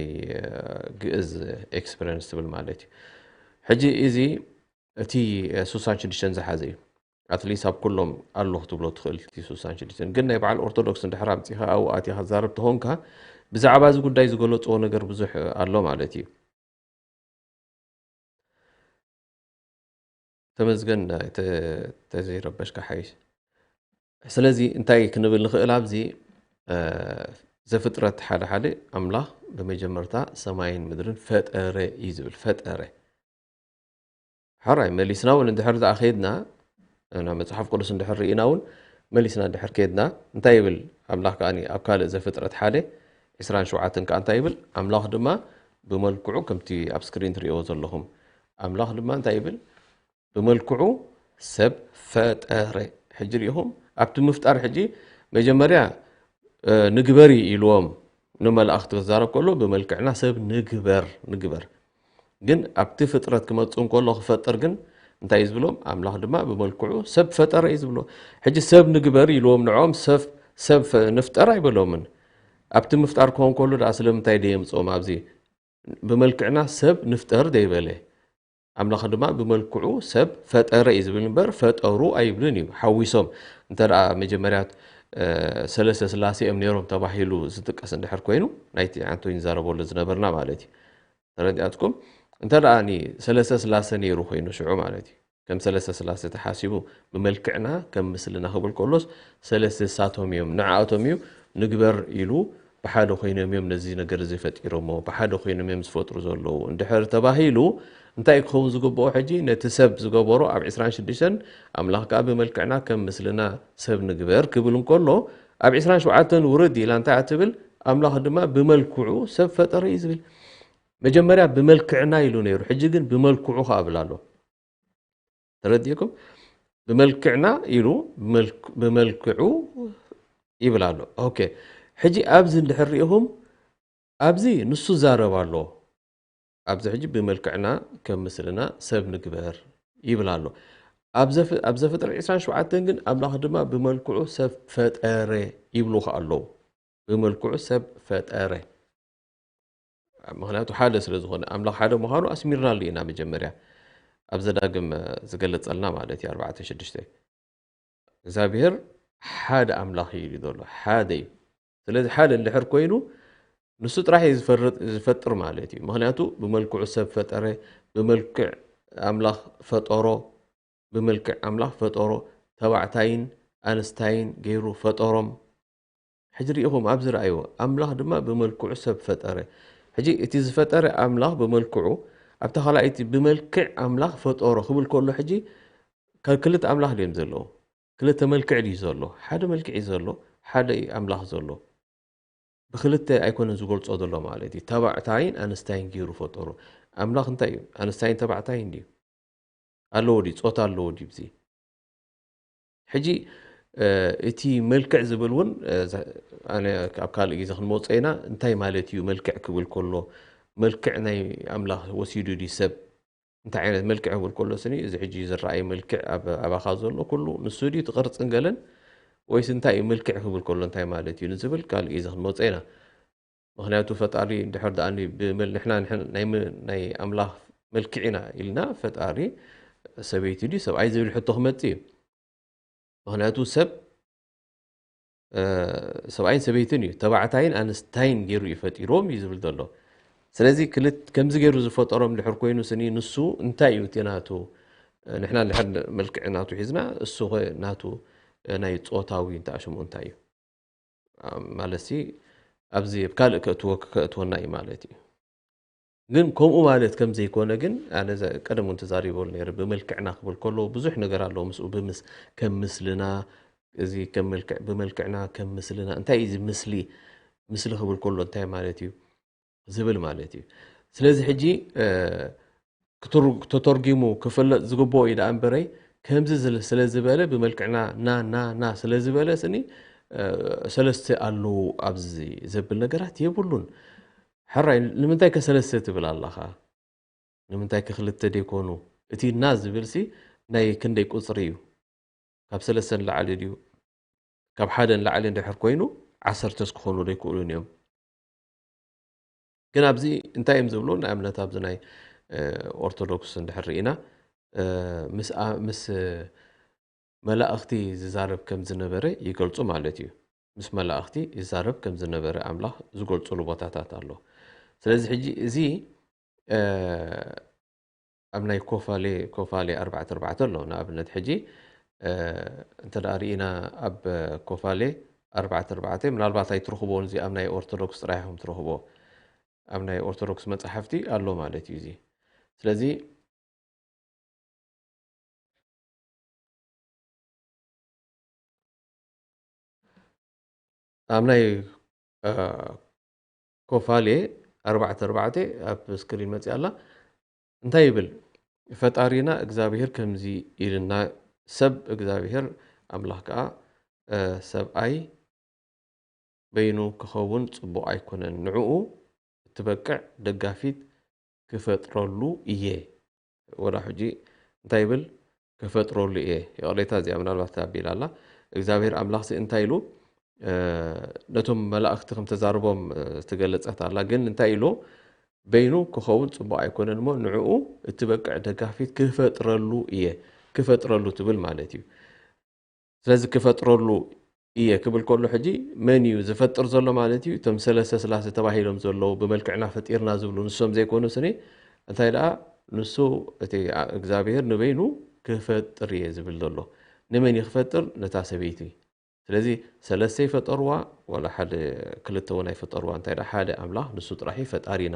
ግእዝ ኤክስፐረንስ ትብል ማለት እዩ። ሕጂ እዚ እቲ ስሳን ሽዱሽተን ዝሓዘ እዩ። ኣትሊስት ኣብ ኩሎም ኣሎ ክትብሎ ትኽእል እቲ ስሳን ሽዱሽተን ግን ናይ በዓል ኦርቶዶክስ እንድሕር ኣምፂኻ ኣብኡ ኣትኻ ትዛረብ ተኾንካ ብዛዕባ እዚ ጉዳይ ዝገለፅዎ ነገር ብዙሕ ኣሎ ማለት እዩ። ተመስገን ተዘይረበሽካ ሓይሽ። ስለዚ እንታይ ክንብል ንኽእል ኣብዚ ዘፍጥረት ሓደ ሓደ ኣምላኽ ብመጀመርታ ሰማይን ምድርን ፈጠረ እዩ ዝብል ፈጠረ። ሕራይ መሊስና እውን እንድሕር ደኣ ከድና ናብ መፅሓፍ ቅዱስ እንድሕር ርኢና እውን መሊስና እንድሕር ከድና እንታይ ይብል ኣምላኽ ከዓ ኣብ ካልእ ዘፍጥረት ሓደ ዕስራን ሸውዓተን ከዓ እንታይ ይብል ኣምላኽ ድማ ብመልክዑ ከምቲ ኣብ ስክሪን ትሪእዎ ዘለኹም ኣምላኽ ድማ እንታይ ይብል ብመልክዑ ሰብ ፈጠረ። ሕጂ ሪኢኹም ኣብቲ ምፍጣር ሕጂ መጀመርያ ንግበሪ ኢልዎም ንመላእኽቲ ክዛረብ ከሎ ብመልክዕና ሰብ ንግበር ንግበር። ግን ኣብቲ ፍጥረት ክመጽእ እንከሎ ክፈጥር ግን እንታይ እዩ ዝብሎም? ኣምላኽ ድማ ብመልክዑ ሰብ ፈጠረ እዩ ዝብሎ። ሕጂ ሰብ ንግበር ኢልዎም ንዕኦም ሰብ ሰብ ፈ- ንፍጠር ኣይበሎምን። ኣብቲ ምፍጣር ክኸውን ከሎ ደኣ ስለምንታይ ደየምጽኦም ኣብዚ? ብመልክዕና ሰብ ንፍጠር ደይበለ። ኣምላኽ ድማ ብመልክዑ ሰብ ፈጠረ እዩ ዝብል እምበር ፈጠሩ ኣይብልን እዩ። ሓዊሶም እንተ ደኣ መጀመርያ ሰለስተ ስላሴ እዮም ነይሮም ተባሂሉ ዝጥቀስ እንድሕር ኮይኑ ናይቲ ዓንቶ ይንዛረበሉ ዝነበርና ማለት እዩ። ተረዲኣትኩም? እንተ ደኣ ሰለስተ ስላሴ ነይሩ ኮይኑ ሽዑ ማለት እዩ ከም ሰለስተ ስላሴ ተሓሲቡ ብመልክዕና ከም ምስልና ክብል ከሎስ ሰለስተ ሳቶም እዮም ንዓኣቶም እዩ ንግበር ኢሉ ብሓደ ኮይኖም እዮም ነዚ ነገር እዚ ፈጢሮሞ ብሓደ ኮይኖም እዮም ዝፈጥሩ ዘለዉ እንድሕር ተባሂሉ እንታይ ክኸውን ዝግብኦ ሕጂ ነቲ ሰብ ዝገበሮ ኣብ ዕስራን ሽዱሽተን ኣምላኽ ከዓ ብመልክዕና ከም ምስልና ሰብ ንግበር ክብል እንከሎ ኣብ ዕስራን ሸውዓተን ውርድ ኢላ እንታይ ትብል ኣምላኽ ድማ ብመልክዑ ሰብ ፈጠረ እዩ ዝብል መጀመርያ ብመልክዕና ኢሉ ነይሩ ሕጂ ግን ብመልክዑ ከዓ ብል ኣሎ ተረዲእኩም ብመልክዕና ኢሉ ብመልክዑ ይብል ኣሎ ኦኬ ሕጂ ኣብዚ እንድሕር ሪኢኹም ኣብዚ ንሱ ዛረብ ኣሎ ኣብዚ ሕጂ ብመልክዕና ከም ምስልና ሰብ ንግበር ይብል ኣሎ ኣብ ዘፍጥረት ዕስራን ሸውዓተን ግን ኣምላኽ ድማ ብመልክዑ ሰብ ፈጠረ ይብሉ ከ ኣለዉ ብመልክዑ ሰብ ፈጠረ ምክንያቱ ሓደ ስለ ዝኾነ ኣምላኽ ሓደ ምዃኑ ኣስሚርናሉ ኢና መጀመርያ ኣብ ዘዳግም ዝገለጸልና ማለት እዩ ኣርባዕተ ሽዱሽተ እግዚኣብሔር ሓደ ኣምላኽ እዩ ኢሉ ዘሎ ሓደ እዩ ስለዚ ሓደ እንድሕር ኮይኑ ንሱ ጥራሕ እዩ ዝፈርጥ- ዝፈጥር ማለት እዩ ምክንያቱ ብመልክዑ ሰብ ፈጠረ ብመልክዕ ኣምላኽ ፈጠሮ ብመልክዕ ኣምላኽ ፈጠሮ ተባዕታይን ኣንስታይን ገይሩ ፈጠሮም ሕጂ ርኢኹም ኣብዚ ረኣይዎ ኣምላኽ ድማ ብመልክዑ ሰብ ፈጠረ ሕጂ እቲ ዝፈጠረ ኣምላኽ ብመልክዑ ኣብታ ካልኣይቲ ብመልክዕ ኣምላኽ ፈጠሮ ክብል ከሎ ሕጂ ካብ ክልተ ኣምላኽ ድዮም ዘለዉ ክልተ መልክዕ ድዩ ዘሎ ሓደ መልክዕ እዩ ዘሎ ሓደ ኣምላኽ ዘሎ ብክልተ ኣይኮነን ዝገልጾ ዘሎ ማለት እዩ ተባዕታይን ኣንስታይን ገይሩ ፈጠሩ ኣምላኽ እንታይ እዩ ኣንስታይን ተባዕታይን ድዩ ኣለዎ ድዩ ፆታ ኣለዎ ድዩ ብዚ ሕጂ እቲ መልክዕ ዝብል እውን ኣብ ካልእ ግዜ ክንመውፀ ኢና እንታይ ማለት እዩ መልክዕ ክብል ከሎ መልክዕ ናይ ኣምላኽ ወሲዱ ድዩ ሰብ እንታይ ዓይነት መልክዕ ክብል ከሎ ስኒ እዚ ሕጂ ዝረኣይ መልክዕ ኣባኻ ዘሎ ኩሉ ንሱ ድዩ ትቕርፅን ገለን ወይስ እንታይ እዩ መልክዕ ክብል ከሎ እንታይ ማለት እዩ ንዝብል ካልእ ግዜ ክንመውፀ ኢና ምክንያቱ ፈጣሪ እንድሕር ደኣ ንሕና ናይ ኣምላኽ መልክዕ ኢና ኢልና ፈጣሪ ሰበይቲ ድዩ ሰብኣይ ዝብል ሕቶ ክመፅእ እዩ ምክንያቱ ሰብ ሰብኣይን ሰበይትን እዩ ተባዕታይን ኣንስታይን ገይሩ እዩ ፈጢሮም እዩ ዝብል ዘሎ ስለዚ ከምዚ ገይሩ ዝፈጠሮም ድሕር ኮይኑ ስኒ ንሱ እንታይ እዩ እቲ ናቱ ንሕና ድሕር መልክዕ ናቱ ሒዝና እሱ ናቱ ናይ ፆታዊ እንታይ ሽሙ እንታይ እዩ ማለት ሲ ኣብዚ ኣብ ካልእ ከእትወ ከእትወና እዩ ማለት እዩ ግን ከምኡ ማለት ከም ዘይኮነ ግን ኣነ ቀደም እውን ተዛሪበሉ ነይረ ብመልክዕና ክብል ከሎ ብዙሕ ነገር ኣለዎ ምስኡ ብምስ ከም ምስልና እዚ ከም መልክዕ ብመልክዕና ከም ምስልና እንታይ እዩ እዚ ምስሊ ምስሊ ክብል ከሎ እንታይ ማለት እዩ ዝብል ማለት እዩ ስለዚ ሕጂ ተተርጊሙ ክፍለጥ ዝግብኦ እዩ ደኣ እምበረይ ከምዚ ስለ ዝበለ ብመልክዕና ና ና ና ስለ ዝበለ ስኒ ሰለስተ ኣለዉ ኣብዚ ዘብል ነገራት የብሉን ሕራይ ንምንታይ ከ ሰለስተ ትብል ኣለኻ ንምንታይ ከ ክልተ ደይኮኑ እቲ ና ዝብል ሲ ናይ ክንደይ ቁፅሪ እዩ ካብ ሰለስተ ንላዕሊ ድዩ ካብ ሓደ ንላዕሊ እንድሕር ኮይኑ ዓሰርተስ ክኾኑ ደይክእሉን እዮም ግን ኣብዚ እንታይ እዮም ዝብሉ ንኣብነት ኣብዚ ናይ ኦርቶዶክስ እንድሕር ርኢና ምስ መላእኽቲ ዝዛረብ ከም ዝነበረ ይገልፁ ማለት እዩ ምስ መላእኽቲ ይዛረብ ከም ዝነበረ ኣምላኽ ዝገልፁሉ ቦታታት ኣሎ ስለዚ ሕጂ እዚ ኣብ ናይ ኮፋሌ ኮፋሌ ኣርባዕተ ኣርባዕተ ኣሎ ንኣብነት ሕጂ እንተ ርኢና ኣብ ኮፋሌ ኣርባዕተ ኣርባዕተ ምናልባት ኣይትረኽቦን እዚ ኣብ ናይ ኦርቶዶክስ ጥራይ ኢኹም ትረኽቦ ኣብ ናይ ኦርቶዶክስ መፅሓፍቲ ኣሎ ማለት እዩ እዚ ስለዚ ኣብ ናይ ኮፋሌ ኣርባዕተ ኣርባዕተ ኣብ ስክሪን መፅእ ኣላ እንታይ ይብል ፈጣሪና እግዚኣብሄር ከምዚ ኢልና ሰብ እግዚኣብሄር ኣምላኽ ከዓ ሰብኣይ በይኑ ክኸውን ጽቡቕ ኣይኮነን። ንዕኡ እትበቅዕ ደጋፊት ክፈጥረሉ እየ። ወላ ሕጂ እንታይ ይብል? ክፈጥረሉ እየ። ይቕሬታ፣ እዚኣ ምናልባት ኣቢላ ኣላ። እግዚኣብሔር ኣምላኽሲ እንታይ ኢሉ? ነቶም መላእኽቲ ከም ተዛርቦም ትገልጸት ኣላ። ግን እንታይ ኢሉ? በይኑ ክኸውን ጽቡቕ ኣይኮነን እሞ ንዕኡ እትበቅዕ ደጋፊት ክፈጥረሉ እየ። ክፈጥረሉ ትብል ማለት እዩ። ስለዚ ክፈጥረሉ እየ ክብል ከሎ ሕጂ መን እዩ ዝፈጥር ዘሎ ማለት እዩ? እቶም ሰለስተ ስላሴ ተባሂሎም ዘለዉ ብመልክዕና ፈጢርና ዝብሉ ንሶም ዘይኮኑ ስኒ እንታይ ደኣ ንሱ እቲ እግዚኣብሔር ንበይኑ ክፈጥር እየ ዝብል ዘሎ። ንመን እዩ ክፈጥር? ነታ ሰበይቲ። ስለዚ ሰለስተ ይፈጠርዋ ዋላ ሓደ ክልተ እውን ኣይፈጠርዋ እንታይ ደኣ ሓደ ኣምላኽ ንሱ ጥራሕ እዩ ፈጣሪና።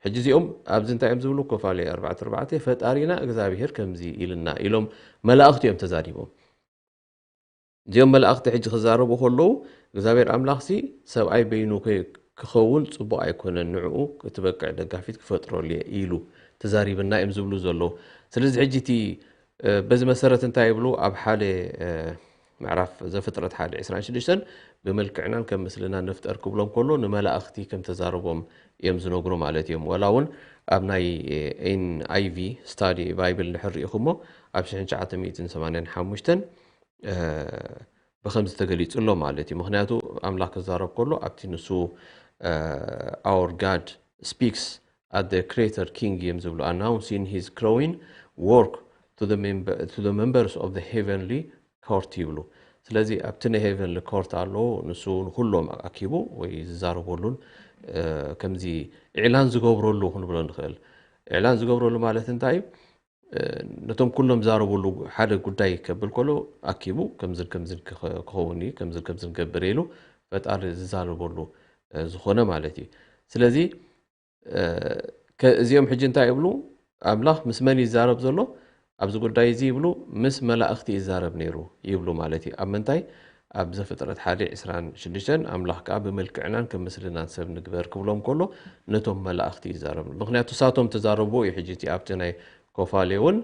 ሕጂ እዚኦም ኣብዚ እንታይ እዮም ዝብሉ? ኮፋሌ ኣርባዕተ ኣርባዕተ ፈጣሪና እግዚኣብሔር ከምዚ ኢልና ኢሎም መላእኽቲ እዮም ተዛሪቦም። እዚኦም መላእኽቲ ሕጂ ክዛረቡ ከለዉ እግዚኣብሔር ኣምላኽሲ ሰብኣይ በይኑ ክኸውን ጽቡቕ ኣይኮነን፣ ንዕኡ ክትበቅዕ ደጋፊት ክፈጥረሉ እየ ኢሉ ተዛሪብና እዮም ዝብሉ ዘለዉ። ስለዚ ሕጂ እቲ በዚ መሰረት እንታይ ይብሉ? ኣብ ሓደ ምዕራፍ ዘፍጥረት ሓደ ዕስራን ሽዱሽተን ብመልክዕናን ከም ምስልና ንፍጠር ክብሎም ከሎ ንመላእኽቲ ከም ተዛረቦም እዮም ዝነግሩ ማለት እዮም። ዋላ እውን ኣብ ናይ ኤን ኣይ ቪ ስታዲ ባይብል ንድሕር ርኢኹሞ ኣብ ሽሕን ትሽዓተ ሚእትን ሰማንያን ሓሙሽተን ብኸምዚ ተገሊጹ ኣሎ ማለት እዩ። ምኽንያቱ ኣምላኽ ክዛረብ ከሎ ኣብቲ ንሱ our God speaks at the creator king እዮም ዝብሉ announcing his crowing work to the member to the members of the heavenly court ይብሉ። ስለዚ ኣብቲ ናይ ሄቨንሊ ኮርት ኣሎ ንሱ ንኩሎም ኣኪቡ ወይ ዝዛረበሉን ከምዚ ኢዕላን ዝገብረሉ ክንብሎ ንኽእል። ኢዕላን ዝገብረሉ ማለት እንታይ እዩ? ነቶም ኩሎም ዛረብሉ ሓደ ጉዳይ ከብል ከሎ ኣኪቡ ከምዝን ከምዝን ክኸውን እዩ ከምዝን ከምዝን ገብር ኢሉ ፈጣሪ ዝዛረበሉ ዝኾነ ማለት እዩ። ስለዚ እዚኦም ሕጂ እንታይ ይብሉ? ኣምላኽ ምስ መን ይዛረብ ዘሎ ኣብዚ ጉዳይ እዚ ይብሉ? ምስ መላእኽቲ ይዛረብ ነይሩ ይብሉ ማለት እዩ። ኣብ ምንታይ? ኣብ ዘፍጥረት ሓደ ዕስራን ሽዱሽተን ኣምላኽ ከዓ ብመልክዕናን ከም ምስልናን ሰብ ንግበር ክብሎም ከሎ ነቶም መላእኽቲ ይዛረብ። ምክንያቱ ሳቶም ተዛረብዎ እዩ። ሕጂ እቲ ኣብቲ ናይ ኮፋሌ እውን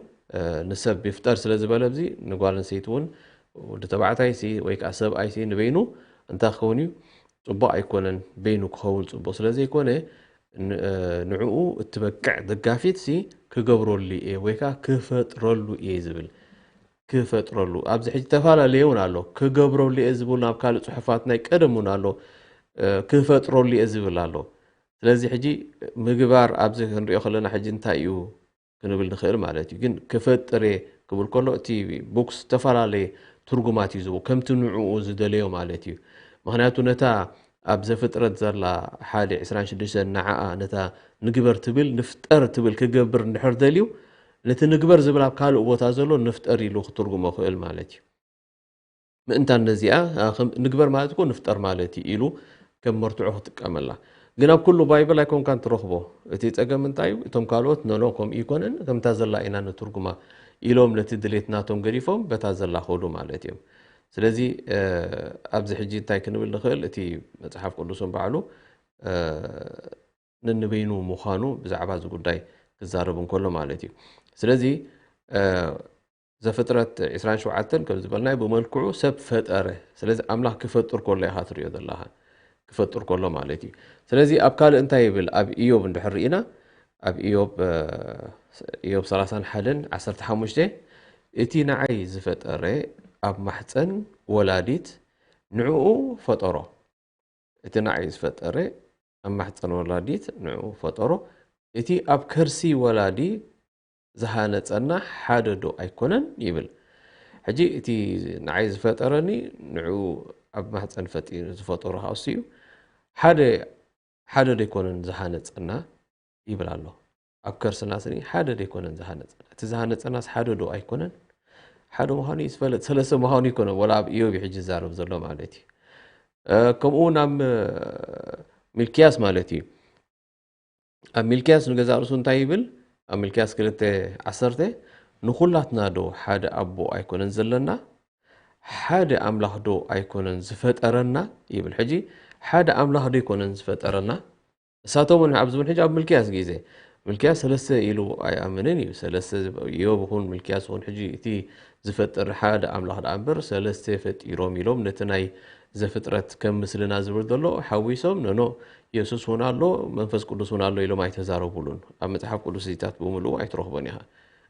ንሰብ ይፍጠር ስለ ዝበለ ኣብዚ ንጓል ኣንስተይቲ እውን ወዲ ተባዕታይ ሲ ወይ ከዓ ሰብኣይ ሲ ንበይኑ እንታይ ክኸውን እዩ? ጽቡቕ ኣይኮነን። በይኑ ክኸውን ጽቡቕ ስለ ዘይኮነ ንዕኡ እትበቅዕ ደጋፊት ሲ ክገብረሉ እየ ወይ ከዓ ክፈጥረሉ እየ ዝብል ክፈጥረሉ ኣብዚ ሕጂ ተፈላለየ እውን ኣሎ። ክገብረሉ እየ ዝብል ናብ ካልእ ጽሑፋት ናይ ቀደም እውን ኣሎ። ክፈጥረሉ እየ ዝብል ኣሎ። ስለዚ ሕጂ ምግባር ኣብዚ ክንሪኦ ከለና ሕጂ እንታይ እዩ ክንብል ንኽእል ማለት እዩ። ግን ክፈጥር እየ ክብል ከሎ እቲ ቡክ ዝተፈላለየ ትርጉማት እዩ ዝህቦ ከምቲ ንዕኡ ዝደለዮ ማለት እዩ። ምክንያቱ ነታ ኣብ ዘፍጥረት ዘላ ሓደ ዕስራን ሽዱሽተን ንዓኣ ነታ ንግበር ትብል ንፍጠር ትብል ክገብር እንድሕር ደልዩ ነቲ ንግበር ዝብል ኣብ ካልእ ቦታ ዘሎ ንፍጠር ኢሉ ክትርጉሞ ክእል ማለት እዩ። ምእንታን ነዚኣ ንግበር ማለት እኮ ንፍጠር ማለት እዩ ኢሉ ከም መርትዖ ክጥቀመላ። ግን ኣብ ኩሉ ባይብል ኣይኮንካን ትረኽቦ። እቲ ጸገም እንታይ እዩ? እቶም ካልኦት ኖኖ ከምኡ ይኮነን ከምታ ዘላ ኢና ንትርጉማ ኢሎም ነቲ ድሌት ናቶም ገዲፎም በታ ዘላ ከዱ ማለት እዮም። ስለዚ ኣብዚ ሕጂ እንታይ ክንብል ንኽእል? እቲ መጽሓፍ ቅዱስን ባዕሉ ንንበይኑ ምዃኑ ብዛዕባ እዚ ጉዳይ ክዛረብ እንከሎ ማለት እዩ። ስለዚ ዘፍጥረት ዕስራን ሸውዓተን ከም ዝበልናዮ ብመልክዑ ሰብ ፈጠረ። ስለዚ ኣምላኽ ክፈጥር ከሎ ኢኻ ትሪኦ ዘለኻ። ክፈጥር ከሎ ማለት እዩ። ስለዚ ኣብ ካልእ እንታይ ይብል? ኣብ ኢዮብ እንድሕር ርኢና ኣብ ኢዮብ ኢዮብ ሰላሳን ሓደን ዓሰርተ ሓሙሽተ እቲ ንዓይ ዝፈጠረ ኣብ ማሕፀን ወላዲት ንዕኡ ፈጠሮ። እቲ ንዓይ ዝፈጠረ ኣብ ማሕፀን ወላዲት ንዕኡ ፈጠሮ። እቲ ኣብ ከርሲ ወላዲ ዝሃነፀና ሓደ ዶ ኣይኮነን ይብል። ሕጂ እቲ ንዓይ ዝፈጠረኒ ንዕኡ ኣብ ማሕፀን ፈጢሩ ዝፈጠሮ ከዓ እሱ እዩ። ሓደ ሓደ ዶ ኣይኮነን ዝሃነፀና ይብል ኣሎ። ኣብ ከርስና ስኒ ሓደ ዶ ኣይኮነን ዝሃነፀና? እቲ ዝሃነፀናስ ሓደ ዶ ኣይኮነን? ሓደ ምዃኑ እዩ ዝፈለጥ፣ ሰለስተ ምዃኑ ይኮነ ወላ ኣብ ኢዮብ እዩ ሕጂ ዝዛረብ ዘሎ ማለት እዩ። ከምኡ እውን ኣብ ሚልክያስ ማለት እዩ። ኣብ ሚልክያስ ንገዛ ርእሱ እንታይ ይብል? ኣብ ሚልክያስ ክልተ ዓሰርተ ንኹላትና ዶ ሓደ ኣቦ ኣይኮነን ዘለና? ሓደ ኣምላኽ ዶ ኣይኮነን ዝፈጠረና? ይብል። ሕጂ ሓደ ኣምላኽ ዶ ኣይኮነን ዝፈጠረና? እሳቶም እውን ኣብዚ እውን ሕጂ ኣብ ሚልክያስ ግዜ ምልክያስ ሰለስተ ኢሉ ኣይኣምንን እዩ። ሰለስተ ኢዮብ ይኹን ምልክያስ ይኹን ሕጂ እቲ ዝፈጥር ሓደ ኣምላኽ ደኣ እምበር ሰለስተ ፈጢሮም ኢሎም ነቲ ናይ ዘፍጥረት ከም ምስልና ዝብል ዘሎ ሓዊሶም ነኖ የሱስ እውን ኣሎ መንፈስ ቅዱስ እውን ኣሎ ኢሎም ኣይተዛረቡሉን። ኣብ መጽሓፍ ቅዱስ እዚታት ብምልኡ ኣይትረኽቦን ኢኻ።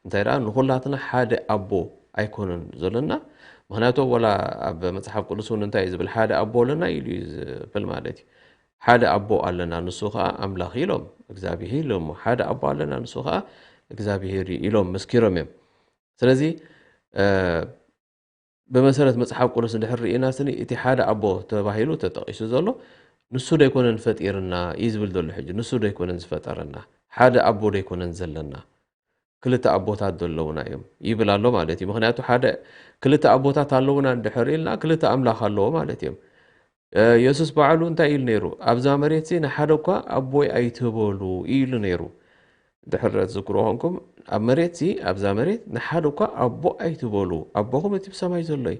እንታይ ደኣ ንኹላትና ሓደ ኣቦ ኣይኮነን ዘለና። ምክንያቱ ወላ ኣብ መጽሓፍ ቅዱስ እውን እንታይ እዩ ዝብል ሓደ ኣቦ ኣለና ኢሉ እዩ ዝብል ማለት እዩ። ሓደ ኣቦ ኣለና ንሱ ከዓ ኣምላኽ ኢሎም እግዚኣብሄር ኢሎም ሓደ ኣቦ ኣለና ንሱ ከዓ እግዚኣብሄር እዩ ኢሎም መስኪሮም እዮም። ስለዚ ብመሰረት መጽሓፍ ቅዱስ እንድሕር ርኢና ስኒ እቲ ሓደ ኣቦ ተባሂሉ ተጠቒሱ ዘሎ ንሱ ዶ ኣይኮነን ፈጢርና እዩ ዝብል ዘሎ። ሕጂ ንሱ ዶ ኣይኮነን ዝፈጠረና? ሓደ ኣቦ ዶ ኣይኮነን ዘለና? ክልተ ኣቦታት ዘለውና እዮም ይብል ኣሎ ማለት እዩ። ምክንያቱ ሓደ ክልተ ኣቦታት ኣለውና እንድሕር ኢልና ክልተ ኣምላኽ ኣለዎ ማለት እዮም። የሱስ ባዕሉ እንታይ ኢሉ ነይሩ? ኣብዛ መሬት ሲ ንሓደ እኳ ኣቦይ ኣይትበሉ ኢሉ ነይሩ። ድሕር ዝክሮ ኾንኩም ኣብ መሬት ሲ ኣብዛ መሬት ንሓደ እኳ ኣቦ ኣይትበሉ ኣቦኹም እቲ ብሰማይ ዘሎ እዩ።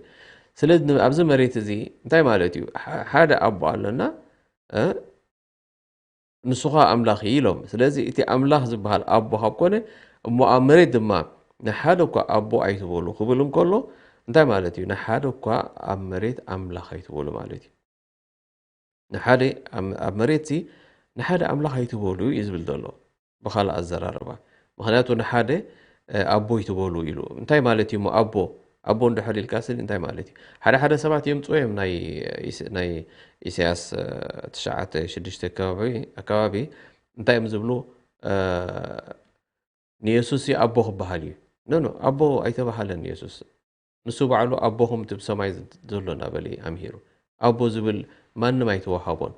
ስለዚ ኣብዚ መሬት እዚ እንታይ ማለት እዩ? ሓደ ኣቦ ኣለና ንሱ ኸዓ ኣምላኽ እዩ ኢሎም። ስለዚ እቲ ኣምላኽ ዝበሃል ኣቦ ካብ ኮነ እሞ ኣብ መሬት ድማ ንሓደ እኳ ኣቦ ኣይትበሉ ክብል እንከሎ እንታይ ማለት እዩ? ንሓደ እኳ ኣብ መሬት ኣምላኽ ኣይትበሉ ማለት እዩ። ንሓደ ኣብ መሬት ሲ ንሓደ ኣምላኽ ኣይትበሉ እዩ ዝብል ዘሎ። ብኻልእ ኣዘራርባ ምክንያቱ ንሓደ ኣቦ ኣይትበሉ ኢሉ እንታይ ማለት እዩ? ኣቦ ኣቦ እንድሕር ኢልካ ስኒ እንታይ ማለት እዩ? ሓደ ሓደ ሰባት የምፅኡ እዮም ናይ ኢሳያስ ትሽዓተ ሽዱሽተ ኣካባቢ እንታይ እዮም ዝብሉ? ንየሱስ ኣቦ ክበሃል እዩ። ኖ ኖ ኣቦ ኣይተባሃለን የሱስ። ንሱ ባዕሉ ኣቦኹም እቲ ብሰማይ ዘሎ እናበለ እዩ ኣምሂሩ። ኣቦ ዝብል ማንም ኣይተዋሃቦን።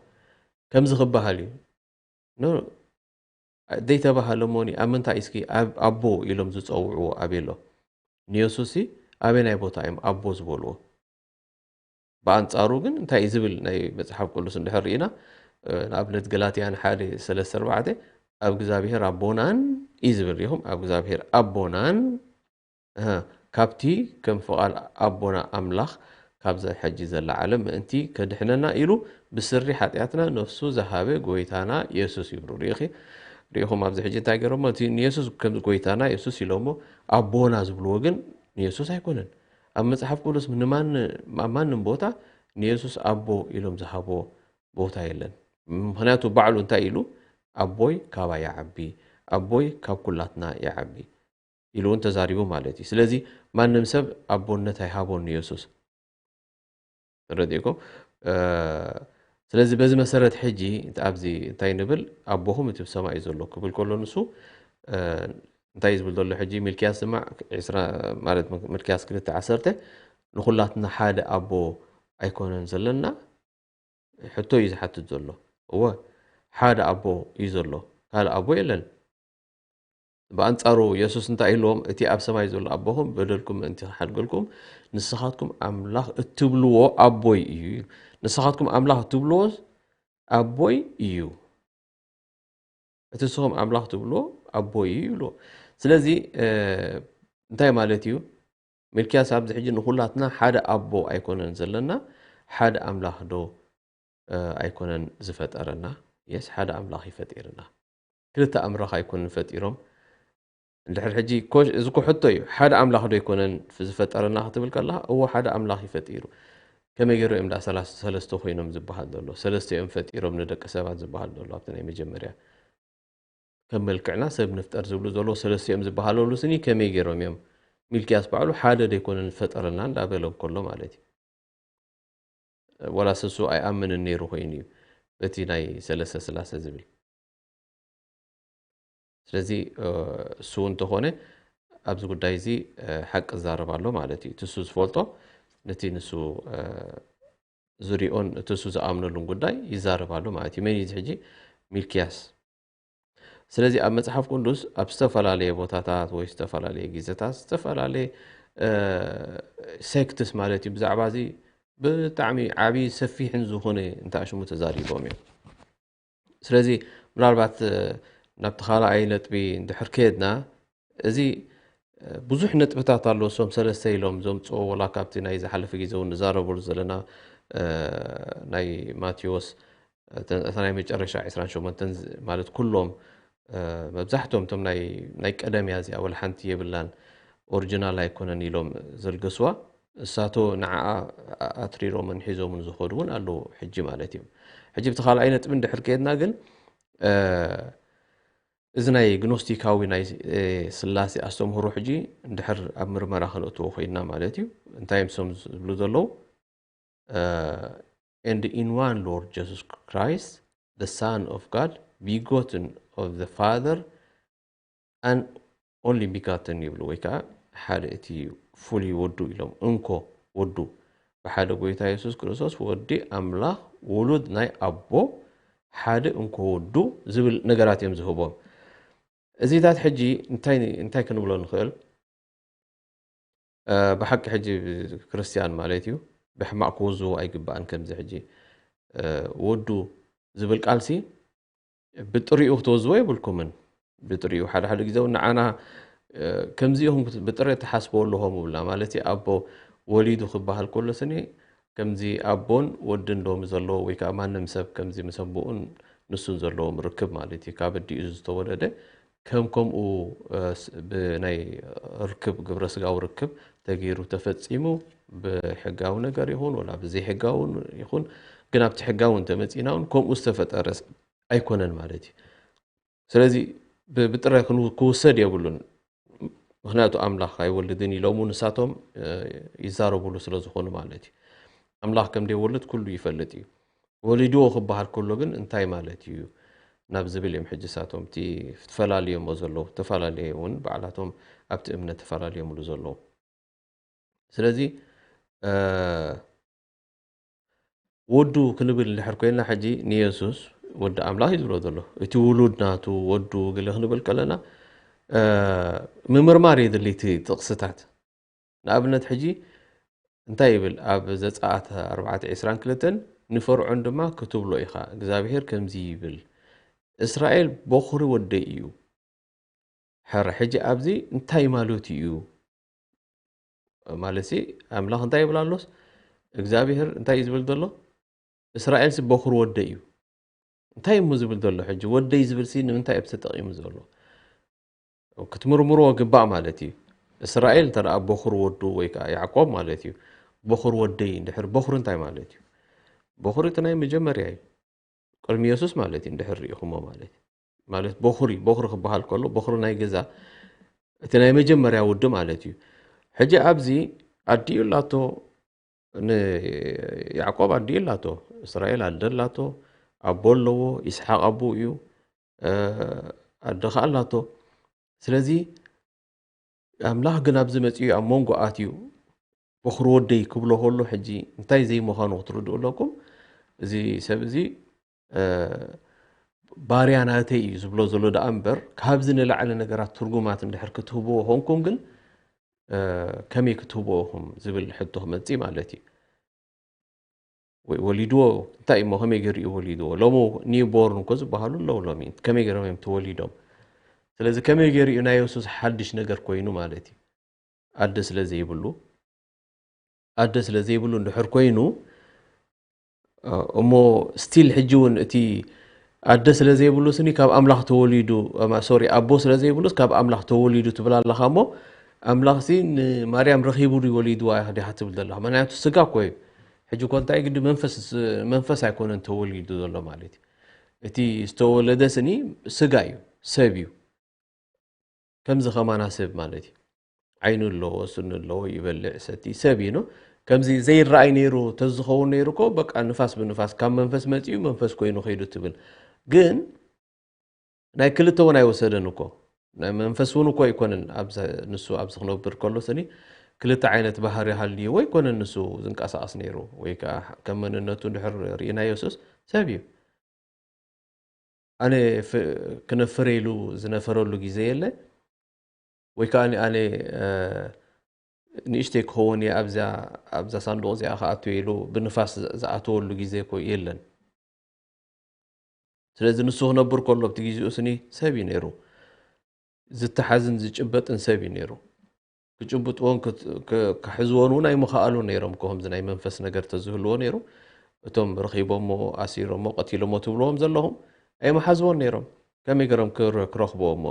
ከምዚ ክበሃል እዩ። ኖ ዘይተባሃለ እሞኒ ኣብ ምንታይ እስኪ ኣቦ ኢሎም ዝፀውዕዎ ኣበይ ኣሎ? ንየሱስ ኣበይ ናይ ቦታ እዮም ኣቦ ዝበልዎ? ብኣንጻሩ ግን እንታይ እዩ ዝብል ናይ መጽሓፍ ቅዱስ እንድሕር ርኢና ንኣብነት ገላትያን ሓደ ሰለስተ ኣርባዕተ ኣብ እግዚኣብሔር ኣቦናን እዩ ዝብል ሪኹም ኣብ እግዚኣብሔር ኣቦናን ካብቲ ከም ፍቓድ ኣቦና ኣምላኽ ካብዛ ሕጂ ዘላ ዓለም ምእንቲ ከድሕነና ኢሉ ብስሪ ሓጢኣትና ነፍሱ ዝሃበ ጎይታና የሱስ ይብሉ ሪኢኺ ሪኢኹም ኣብዚ ሕጂ እንታይ ገይሮሞ እቲ ንየሱስ ከም ጎይታና የሱስ ኢሎሞ ኣቦና ዝብልዎ ግን ንየሱስ ኣይኮነን ኣብ መጽሓፍ ቅዱስ ንማን ኣብ ማንም ቦታ ንየሱስ ኣቦ ኢሎም ዝሃቦ ቦታ የለን። ምክንያቱ ባዕሉ እንታይ ኢሉ ኣቦይ ካባ ይዓቢ ኣቦይ ካብ ኩላትና ይዓቢ ኢሉ እውን ተዛሪቡ ማለት እዩ። ስለዚ ማንም ሰብ ኣቦነት ኣይሃቦን ንየሱስ። ተረዲእኩም? ስለዚ በዚ መሰረት ሕጂ ኣብዚ እንታይ ንብል ኣቦኹም እቲ ብሰማይ እዩ ዘሎ ክብል ከሎ ንሱ እንታይ እዩ ዝብል ዘሎ ሕጂ ሚልክያስ ድማ ማለት ሚልክያስ ክልተ ዓሰርተ ንኹላትና ሓደ ኣቦ ኣይኮነን ዘለና ሕቶ እዩ ዝሓትት ዘሎ። እወ ሓደ ኣቦ እዩ ዘሎ ካልእ ኣቦ የለን። ብኣንጻሩ የሱስ እንታይ ኢልዎም እቲ ኣብ ሰማይ ዘሎ ኣቦኹም በደልኩም ምእንቲ ክሓድገልኩም ንስኻትኩም ኣምላኽ እትብልዎ ኣቦይ እዩ። ንስኻትኩም ኣምላኽ እትብልዎ ኣቦይ እዩ። እቲ ንስኹም ኣምላኽ ትብልዎ ኣቦይ እዩ ይብልዎ። ስለዚ እንታይ ማለት እዩ? ሚልክያስ ኣብዚ ሕጂ ንኹላትና ሓደ ኣቦ ኣይኮነን ዘለና ሓደ ኣምላኽ ዶ ኣይኮነን ዝፈጠረና? የስ ሓደ ኣምላኽ እዩ ፈጢርና። ክልተ ኣምራኽ ኣይኮነን ፈጢሮም። እንድሕር ሕጂ ኮሽ እዚ እኮ ሕቶ እዩ። ሓደ ኣምላኽ ዶ ኣይኮነን ዝፈጠረና ክትብል ከለኻ እዎ ሓደ ኣምላኽ እዩ ፈጢሩ። ከመይ ገይሩ እዮም ደኣ ሰለስተ ኮይኖም ዝበሃል ዘሎ? ሰለስተ እዮም ፈጢሮም ንደቂ ሰባት ዝበሃል ዘሎ ኣብቲ ናይ መጀመርያ ከም መልክዕና ሰብ ንፍጠር ዝብሉ ዘለዉ ሰለስቲኦም ዝበሃለሉ ስኒ ከመይ ገይሮም እዮም? ሚልክያስ ባዕሉ ሓደ ደይኮነ ንፈጠረና እንዳበለ እንከሎ ማለት እዩ። ወላ ስሱ ኣይኣምንን ነይሩ ኮይኑ እዩ በቲ ናይ ሰለስተ ስላሰ ዝብል። ስለዚ እሱ እንተኾነ ኣብዚ ጉዳይ እዚ ሓቂ ዛረብ ኣሎ ማለት እዩ። እቲ እሱ ዝፈልጦ ነቲ ንሱ ዝሪኦን እቲ እሱ ዝኣምነሉን ጉዳይ ይዛረብ ኣሎ ማለት እዩ። መን እዩ እዚ ሕጂ? ሚልክያስ። ስለዚ ኣብ መጽሓፍ ቅዱስ ኣብ ዝተፈላለየ ቦታታት ወይ ዝተፈላለየ ግዜታት ዝተፈላለየ ሴክትስ ማለት እዩ ብዛዕባ እዚ ብጣዕሚ ዓብዪ ሰፊሕን ዝኾነ እንተኣሽሙ ተዛሪቦም እዮም። ስለዚ ምናልባት ናብቲ ካልኣይ ነጥቢ እንድሕር ከየድና እዚ ብዙሕ ነጥብታት ኣለዉ እሶም ሰለስተ ኢሎም ዘምፅኦ ወላ ካብቲ ናይ ዝሓለፈ ግዜ እውን ንዛረበሉ ዘለና ናይ ማቴዎስ እታ ናይ መጨረሻ ዕስራን ሸሞንተን ማለት ኩሎም መብዛሕትኦም እቶም ናይ ቀደም እያ እዚኣ፣ ወላ ሓንቲ የብላን፣ ኦሪጂናል ኣይኮነን ኢሎም ዘልገስዋ፣ እሳቶ ንዓኣ ኣትሪሮምን ሒዞምን ዝኸዱ እውን ኣለዉ ሕጂ ማለት እዩ። ሕጂ ብቲ ካልኣይ ነጥቢ እንድሕር ከየድና ግን፣ እዚ ናይ ግኖስቲካዊ ናይ ስላሴ ኣስተምህሮ ሕጂ እንድሕር ኣብ ምርመራ ክንእትዎ ኮይንና ማለት እዩ፣ እንታይ እዮም እሶም ዝብሉ ዘለዉ? And in one Lord Jesus Christ, the Son of God, begotten of the Father, and only begotten ይብሉ፣ ወይ ከዓ ሓደ እቲ ፍሉይ ወዱ ኢሎም፣ እንኮ ወዱ፣ ብሓደ ጎይታ የሱስ ክርስቶስ ወዲ ኣምላኽ ውሉድ ናይ ኣቦ ሓደ እንኮ ወዱ ዝብል ነገራት እዮም ዝህቦም። እዚታት ሕጂ እንታይ እንታይ ክንብሎ ንኽእል? ብሓቂ ሕጂ ክርስትያን ማለት እዩ ብሕማቕ ክወዝዎ ኣይግባእን። ከምዚ ሕጂ ወዱ ዝብል ቃልሲ ብጥሪኡ ክትወዝዎ የብልኩምን። ብጥሪኡ ሓደ ሓደ ግዜ እውን ንዓና ከምዚ ኢኹም ብጥረ ትሓስብዎ ኣለኹም ይብሉና። ማለት ኣቦ ወሊዱ ክበሃል ከሎ ስኒ ከምዚ ኣቦን ወድን ሎሚ ዘለዎ ወይ ከዓ ማንም ሰብ ከምዚ ምስ ኣቦኡን ንሱን ዘለዎም ርክብ ማለት እዩ። ካብ ኣዲኡ ዝተወለደ ከም ከምኡ ብናይ ርክብ፣ ግብረ ስጋዊ ርክብ ተገይሩ ተፈጺሙ፣ ብሕጋዊ ነገር ይኹን ወላ ብዘይሕጋዊ ይኹን፣ ግን ኣብቲ ሕጋዊ እንተመጺእና እውን ከምኡ ዝተፈጠረ ኣይኮነን ማለት እዩ። ስለዚ ብጥረ ክውሰድ የብሉን። ምክንያቱ ኣምላኽ ኣይወልድን ኢሎም ንሳቶም ይዛረቡሉ ስለ ዝኾኑ ማለት እዩ። ኣምላኽ ከም ደይወልድ ኩሉ ይፈልጥ እዩ። ወሊድዎ ክበሃል ከሎ ግን እንታይ ማለት እዩ ናብ ዝብል እዮም ሕጂ ሳቶም እቲ ተፈላልዮሞ ዘለዉ። ተፈላለየ እውን ባዕላቶም ኣብቲ እምነት ተፈላለዮምሉ ዘለዉ። ስለዚ ወዱ ክንብል እንድሕር ኮይንና ሕጂ ንየሱስ ወዲ ኣምላኽ እዩ ዝብሎ ዘሎ። እቲ ውሉድ ናቱ ወዱ ገለ ክንብል ከለና ምምርማር የድሊ እቲ ጥቕስታት። ንኣብነት ሕጂ እንታይ ይብል ኣብ ዘጸኣት ኣርባዕተ ዕስራን ክልተን፣ ንፈርዖን ድማ ክትብሎ ኢኻ እግዚኣብሄር ከምዚ ይብል፣ እስራኤል በኹሪ ወደይ እዩ። ሕረ ሕጂ ኣብዚ እንታይ ማለቱ እዩ? ማለት ኣምላኽ እንታይ ይብል ኣሎስ እግዚኣብሄር እንታይ እዩ ዝብል ዘሎ? እስራኤልሲ በኹሪ ወደይ እዩ። እንታይ እሞ ዝብል ዘሎ ሕጂ? ወደይ ዝብልሲ ንምንታይ እዩ ተጠቒሙ ዘሎ? ክትምርምርዎ ግባእ ማለት እዩ። እስራኤል እንተ ደኣ በኹሪ ወዱ ወይ ከዓ ያዕቆብ ማለት እዩ። በኹሪ ወደይ እንድሕር በኹሪ እንታይ ማለት እዩ? በኹሪ እቲ ናይ መጀመርያ እዩ። ቅድሚ የሱስ ማለት እዩ እንድሕር ርኢኹሞ ማለት እዩ። ማለት በኹሪ፣ በኹሪ ክበሃል ከሎ በኹሪ ናይ ገዛ እቲ ናይ መጀመርያ ወዲ ማለት እዩ። ሕጂ ኣብዚ ኣዲኡ ኣላቶ፣ ንያዕቆብ ኣዲኡ ኣላቶ፣ እስራኤል ኣደ ኣላቶ፣ ኣቦ ኣለዎ፣ ይስሓቅ ኣቦኡ እዩ፣ ኣደ ከኣ ኣላቶ። ስለዚ ኣምላኽ ግን ኣብዚ መጺኡ ኣብ መንጎ ኣትዩ በኹሪ ወደይ ክብሎ ከሎ ሕጂ እንታይ ዘይምዃኑ ክትርድኡ ኣለኩም። እዚ ሰብ እዚ ባርያ ናተይ እዩ ዝብሎ ዘሎ ደኣ እምበር ካብዚ ንላዕሊ ነገራት ትርጉማት እንድሕር ክትህብዎ ኮንኩም ግን ከመይ ክትህብዎ ኢኹም ዝብል ሕቶ ክመጽእ ማለት እዩ። ወይ ወሊድዎ እንታይ እሞ ከመይ ገይሩ እዩ ወሊድዎ? ሎሚ ኒው ቦርን እኮ ዝበሃሉ ኣለዉ ሎሚ ከመይ ገይሮም እዮም ተወሊዶም? ስለዚ ከመይ ገይሩ እዩ ናይ የሱስ ሓድሽ ነገር ኮይኑ ማለት እዩ? ኣደ ስለ ዘይብሉ ኣደ ስለ ዘይብሉ እንድሕር ኮይኑ እሞ ስቲል ሕጂ እውን እቲ ኣደ ስለ ዘይብሉ ስኒ ካብ ኣምላኽ ተወሊዱ ሶሪ ኣቦ ስለ ዘይብሉስ ካብ ኣምላኽ ተወሊዱ ትብል ኣለኻ እሞ ኣምላኽሲ ንማርያም ረኺቡ ድዩ ወሊድዋ ዲኻ ትብል ዘለኻ? ምክንያቱ ስጋ እኮ እዩ። ሕጂ እኮ እንታይ ግዲ መንፈስ ኣይኮነን ተወሊዱ ዘሎ ማለት እዩ። እቲ ዝተወለደ ስኒ ስጋ እዩ፣ ሰብ እዩ። ከምዚ ከማና ሰብ ማለት እዩ። ዓይኑ ኣለዎ፣ ስኒ ኣለዎ፣ ይበልዕ፣ ሰቲ ሰብ እዩ። ከምዚ ዘይረኣይ ነይሩ ተዝኸውን ነይሩ እኮ በቃ ንፋስ ብንፋስ ካብ መንፈስ መፂኡ መንፈስ ኮይኑ ከይዱ ትብል። ግን ናይ ክልተ እውን ኣይወሰደን እኮ ናይ መንፈስ እውን እኮ ኣይኮነን። ንሱ ኣብዚ ክነብር ከሎ ስኒ ክልተ ዓይነት ባህሪ ሃልይዎ ኣይኮነን ንሱ ዝንቀሳቐስ ነይሩ። ወይ ከዓ ከም መንነቱ እንድሕር ርኢና የሱስ ሰብ እዩ። ኣነ ክነፍር ኢሉ ዝነፈረሉ ግዜ የለ ወይ ከዓ ኣነ ንእሽተይ ክኸውን እየ ኣብዛ ኣብዛ ሳንዱቕ እዚኣ ክኣቱ ኢሉ ብንፋስ ዝኣተወሉ ግዜ እኮ የለን። ስለዚ ንሱ ክነብር ከሎ ኣብቲ ግዜኡ ስኒ ሰብ እዩ ነይሩ። ዝተሓዝን ዝጭበጥን ሰብ እዩ ነይሩ። ክጭብጥዎን ክሕዝዎን እውን ኣይምኸኣሉ ነይሮም። ከምዚ ናይ መንፈስ ነገር ተዝህልዎ ነይሩ እቶም ረኺቦሞ ኣሲሮሞ ቀቲሎሞ ትብልዎም ዘለኹም ኣይመሓዝዎን ነይሮም። ከመይ ገይሮም ክር- ክረኽብዎ እሞ?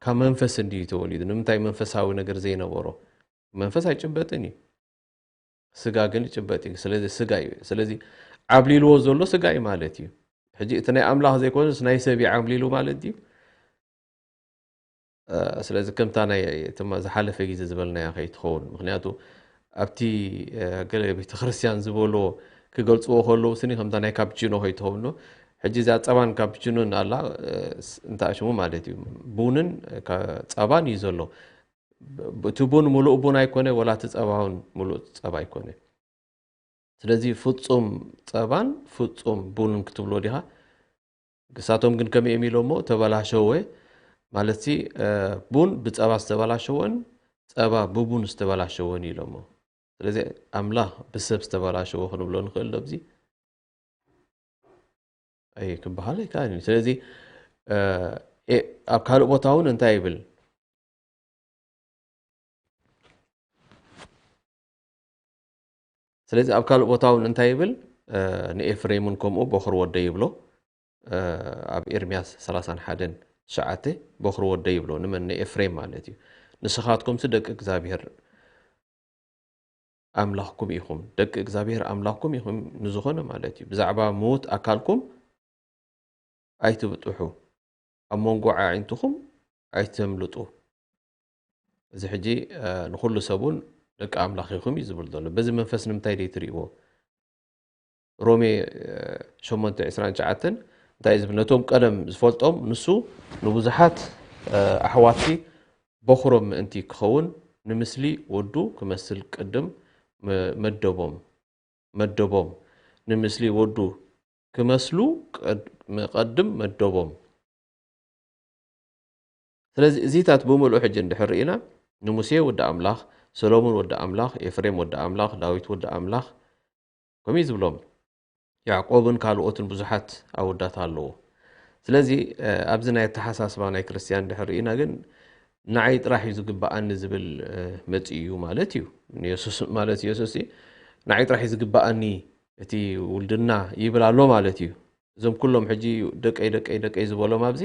ካብ መንፈስ እንድዩ ተወሊዱ። ንምንታይ መንፈሳዊ ነገር ዘይነበሮ? መንፈስ ኣይጭበጥን እዩ። ስጋ ግን ይጭበጥ እዩ። ስለዚ ስጋ እዩ። ስለዚ ዓብሊልዎ ዘሎ ስጋ እዩ ማለት እዩ። ሕጂ እቲ ናይ ኣምላኽ ዘይኮነስ ናይ ሰብ እዩ ዓብሊሉ ማለት እዩ። እ፣ ስለዚ ከምታ ናይ እቲ ዝሓለፈ ግዜ ዝበልናያ ከይትኸውን። ምኽንያቱ ኣብቲ፣ እ፣ ገለ ቤተክርስትያን ዝበልዎ ክገልጽዎ ከለዉ ስኒ ከምታ ናይ ካፕቺኖ ከይትኸውን። ሕጂ እዛ ጸባን ካፕቺኖን ኣላ፣ እ፣ ስ-፣ እንታይ ሽሙ ማለት እዩ። ቡንን፣ እ፣ ካ-፣ ጸባን እዩ ዘሎ። ብ-፣ እቲ ቡን ምሉእ ቡን ኣይኮነ፣ ወላ እቲ ጸባ እውን ምሉእ ጸባ ኣይኮነ። ስለዚ ፍጹም ጸባን ፍጹም ቡንን ክትብሎ ዲኻ? እሳቶም ግን ከመይ እዮም ኢሎሞ? ተበላሸወ። ማለትሲ፣ እ፣ ቡን ብጸባ ዝተበላሸወን ጸባ ብቡን ዝተበላሸወን ኢሎሞ። ስለዚ ኣምላኽ ብሰብ ዝተበላሸወ ክንብሎ ንኽእል ዶ ኣብዚ? ኣይ፣ ክበሃል ኣይከኣልን እዩ። ስለዚ፣ እ፣ ኤ-፣ ኣብ ካልእ ቦታ እውን እንታይ ይብል? ስለዚ ኣብ ካልእ ቦታ እውን እንታይ ይብል? እ፣ ንኤፍሬም እውን ከምኡ በኹሪ ወደይ ይብሎ። እ፣ ኣብ ኤርምያስ ሰላሳን ሓደን ትሽዓተ በኹሪ ወደይ ይብሎ። ንመን? ንኤፍሬም ማለት እዩ። ንስኻትኩምሲ ደቂ እግዚኣብሔር ኣምላኽኩም ኢኹም፣ ደቂ እግዚኣብሔር ኣምላኽኩም ኢኹም ንዝኾነ ማለት እዩ። ብዛዕባ ምዉት ኣካልኩም ኣይትብጥሑ፣ ኣብ መንጎ ኣዒንትኹም ኣይተምልጡ። እዚ ሕጂ፣ እ፣ ንኹሉ ሰብ እውን ደቂ ኣምላኽ ኢኹም እዩ ዝብል ዘሎ። በዚ መንፈስ ንምንታይ ደይ ትርእይዎ? ሮሜ፣ እ፣ ሸሞንተ ዕስራን ትሽዓተን እንታይ እዩ ዝብል? ነቶም ቀደም ዝፈልጦም ንሱ ንብዙሓት፣ እ፣ ኣሕዋትሲ በኹሮም ምእንቲ ክኸውን ንምስሊ ወዱ ክመስል ቅድም መ-፣ መደቦም፣ መደቦም። ንምስሊ ወዱ ክመስሉ ቀድ-፣ መ-፣ ቀድም መደቦም። ስለዚ እዚታት ብምልኡ ሕጂ እንድሕር ርኢና፣ ንሙሴ ወዲ ኣምላኽ፣ ሰሎሞን ወዲ ኣምላኽ፣ ኤፍሬም ወዲ ኣምላኽ፣ ዳዊት ወዲ ኣምላኽ፣ ከምኡ እዩ ዝብሎም። ያዕቆብን ካልኦትን ብዙሓት ኣወዳት ኣለዎ። ስለዚ፣ እ፣ ኣብዚ ናይ ኣተሓሳስባ ናይ ክርስትያን እንድሕር ርኢና ግን፣ ንዓይ ጥራሕ እዩ ዝግብኣኒ ዝብል፣ እ፣ መጺኡ እዩ ማለት እዩ። ንየሱስ ማለት የሱስ ንዓይ ጥራሕ እዩ ዝግብኣኒ እቲ ውልድና ይብል ኣሎ ማለት እዩ። እዞም ኩሎም ሕጂ ደቀይ፣ ደቀይ፣ ደቀይ ዝበሎም ኣብዚ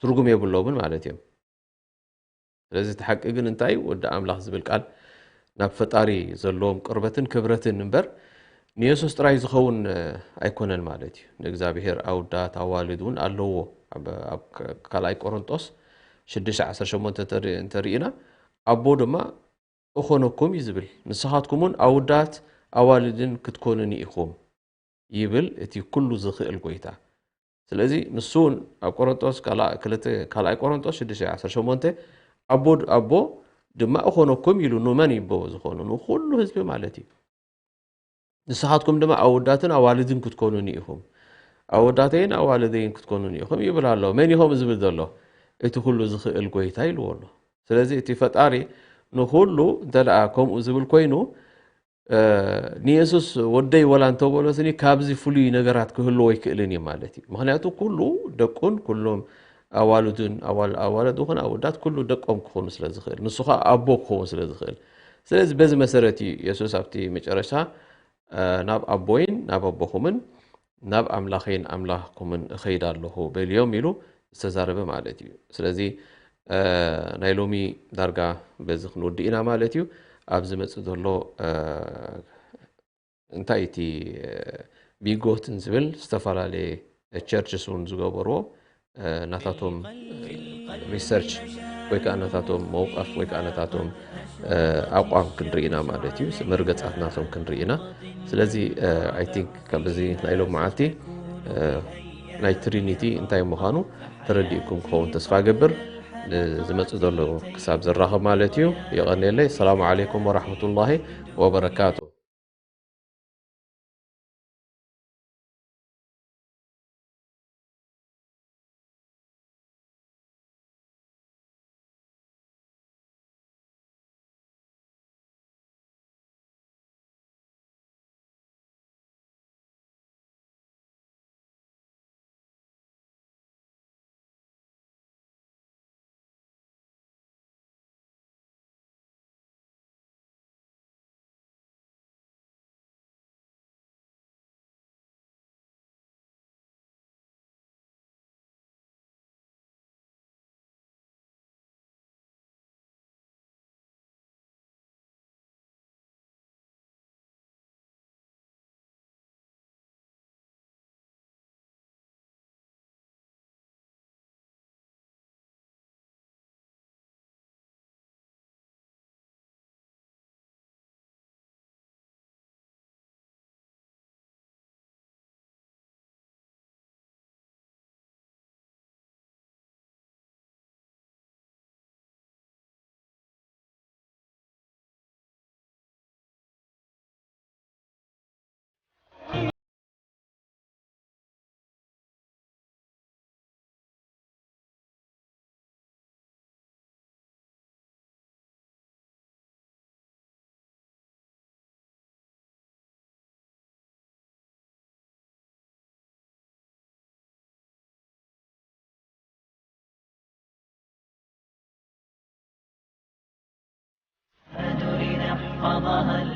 ትርጉም የብሎምን ማለት እዮም። ስለዚ እቲ ሓቂ ግን እንታይ እዩ? ወዲ ኣምላኽ ዝብል ቃል ናብ ፈጣሪ ዘለዎም ቅርበትን ክብረትን እምበር ንየሱስ ጥራይ ዝኸውን፣ እ፣ ኣይኮነን ማለት እዩ። ንእግዚኣብሔር ኣውዳት ኣዋልድ እውን ኣለዎ። ኣብ፣ ኣብ ከ-፣ ካልኣይ ቆሮንጦስ ሽዱሽተ ዓሰርተ ሸሞንተ እንተ-፣ እንተርኢና፣ ኣቦ ድማ እኾነኩም እዩ ዝብል። ንስኻትኩም እውን ኣውዳት ኣዋልድን ክትኮኑኒ ኢኹም ይብል እቲ ኩሉ ዝኽእል ጎይታ። ስለዚ ንሱ እውን ኣብ ቆሮንጦስ ካልኣ-፣ ክልተ፣ ካልኣይ ቆሮንጦስ ሽዱሽተ ዓሰርተ ሸሞንተ ኣቦ፣ ኣቦ ድማ እኾነኩም ኢሉ። ንመን እዩ ኣቦ ዝኾኑ? ንኹሉ ህዝቢ ማለት እዩ። ንስኻትኩም ድማ ኣወዳትን ኣዋልድን ክትኮኑኒ ኢኹም። ኣወዳተይን ኣዋልደይን ክትኮኑኒ ኢኹም ይብል ኣሎ። መን ኢኹም ዝብል ዘሎ? እቲ ኩሉ ዝኽእል ጎይታ ኢልዎ ኣሎ። ስለዚ እቲ ፈጣሪ ንኹሉ እንተ ደኣ ከምኡ ዝብል ኮይኑ፣ እ፣ ንየሱስ ወደይ ወላ እንተበሎ ስኒ ካብዚ ፍሉይ ነገራት ክህልዎ ኣይክእልን እዩ ማለት እዩ። ምኽንያቱ ኩሉ ደቁን ኩሎም ኣዋልዱን ኣዋል-፣ ኣዋልድ ይኹን ኣወዳት ኩሉ ደቆም ክኾኑ ስለ ዝኽእል፣ ንሱ ኸኣ ኣቦ ክኸውን ስለ ዝኽእል። ስለዚ በዚ መሰረት እዩ የሱስ ኣብቲ መጨረሻ፣ እ፣ ናብ ኣቦይን ናብ ኣቦኹምን ናብ ኣምላኸይን ኣምላኽኩምን እኸይድ ኣለኹ በልዮም ኢሉ ዝተዛረበ ማለት እዩ። ስለዚ፣ እ፣ ናይ ሎሚ ዳርጋ በዚ ክንወድእ ኢና ማለት እዩ። ኣብ ዝመጽእ ዘሎ፣ እ፣ እንታይ እቲ፣ እ፣ ቢጎትን ዝብል ዝተፈላለየ ቸርችስ እውን ዝገበርዎ፣ እ፣ ናታቶም፣ እ፣ ሪሰርች ወይ ከዓ ናታቶም መውቀፍ ወይ ከዓ ናታቶም፣ እ፣ ኣቋም ክንርኢ ኢና ማለት እዩ። መርገጻት ናቶም ክንርኢ ኢና። ስለዚ፣ እ፣ ኣይ ቲንክ ካብዚ ናይ ሎም መዓልቲ፣ እ፣ ናይ ትሪኒቲ እንታይ ምዃኑ ተረዲእኩም ክኸውን ተስፋ ገብር። ንዝመጽእ ዘሎ ክሳብ ዘራኽብ ማለት እዩ። የቐንየለይ። ሰላሙ ዓለይኩም ወራሕመቱላሂ ወበረካቱ። بعضها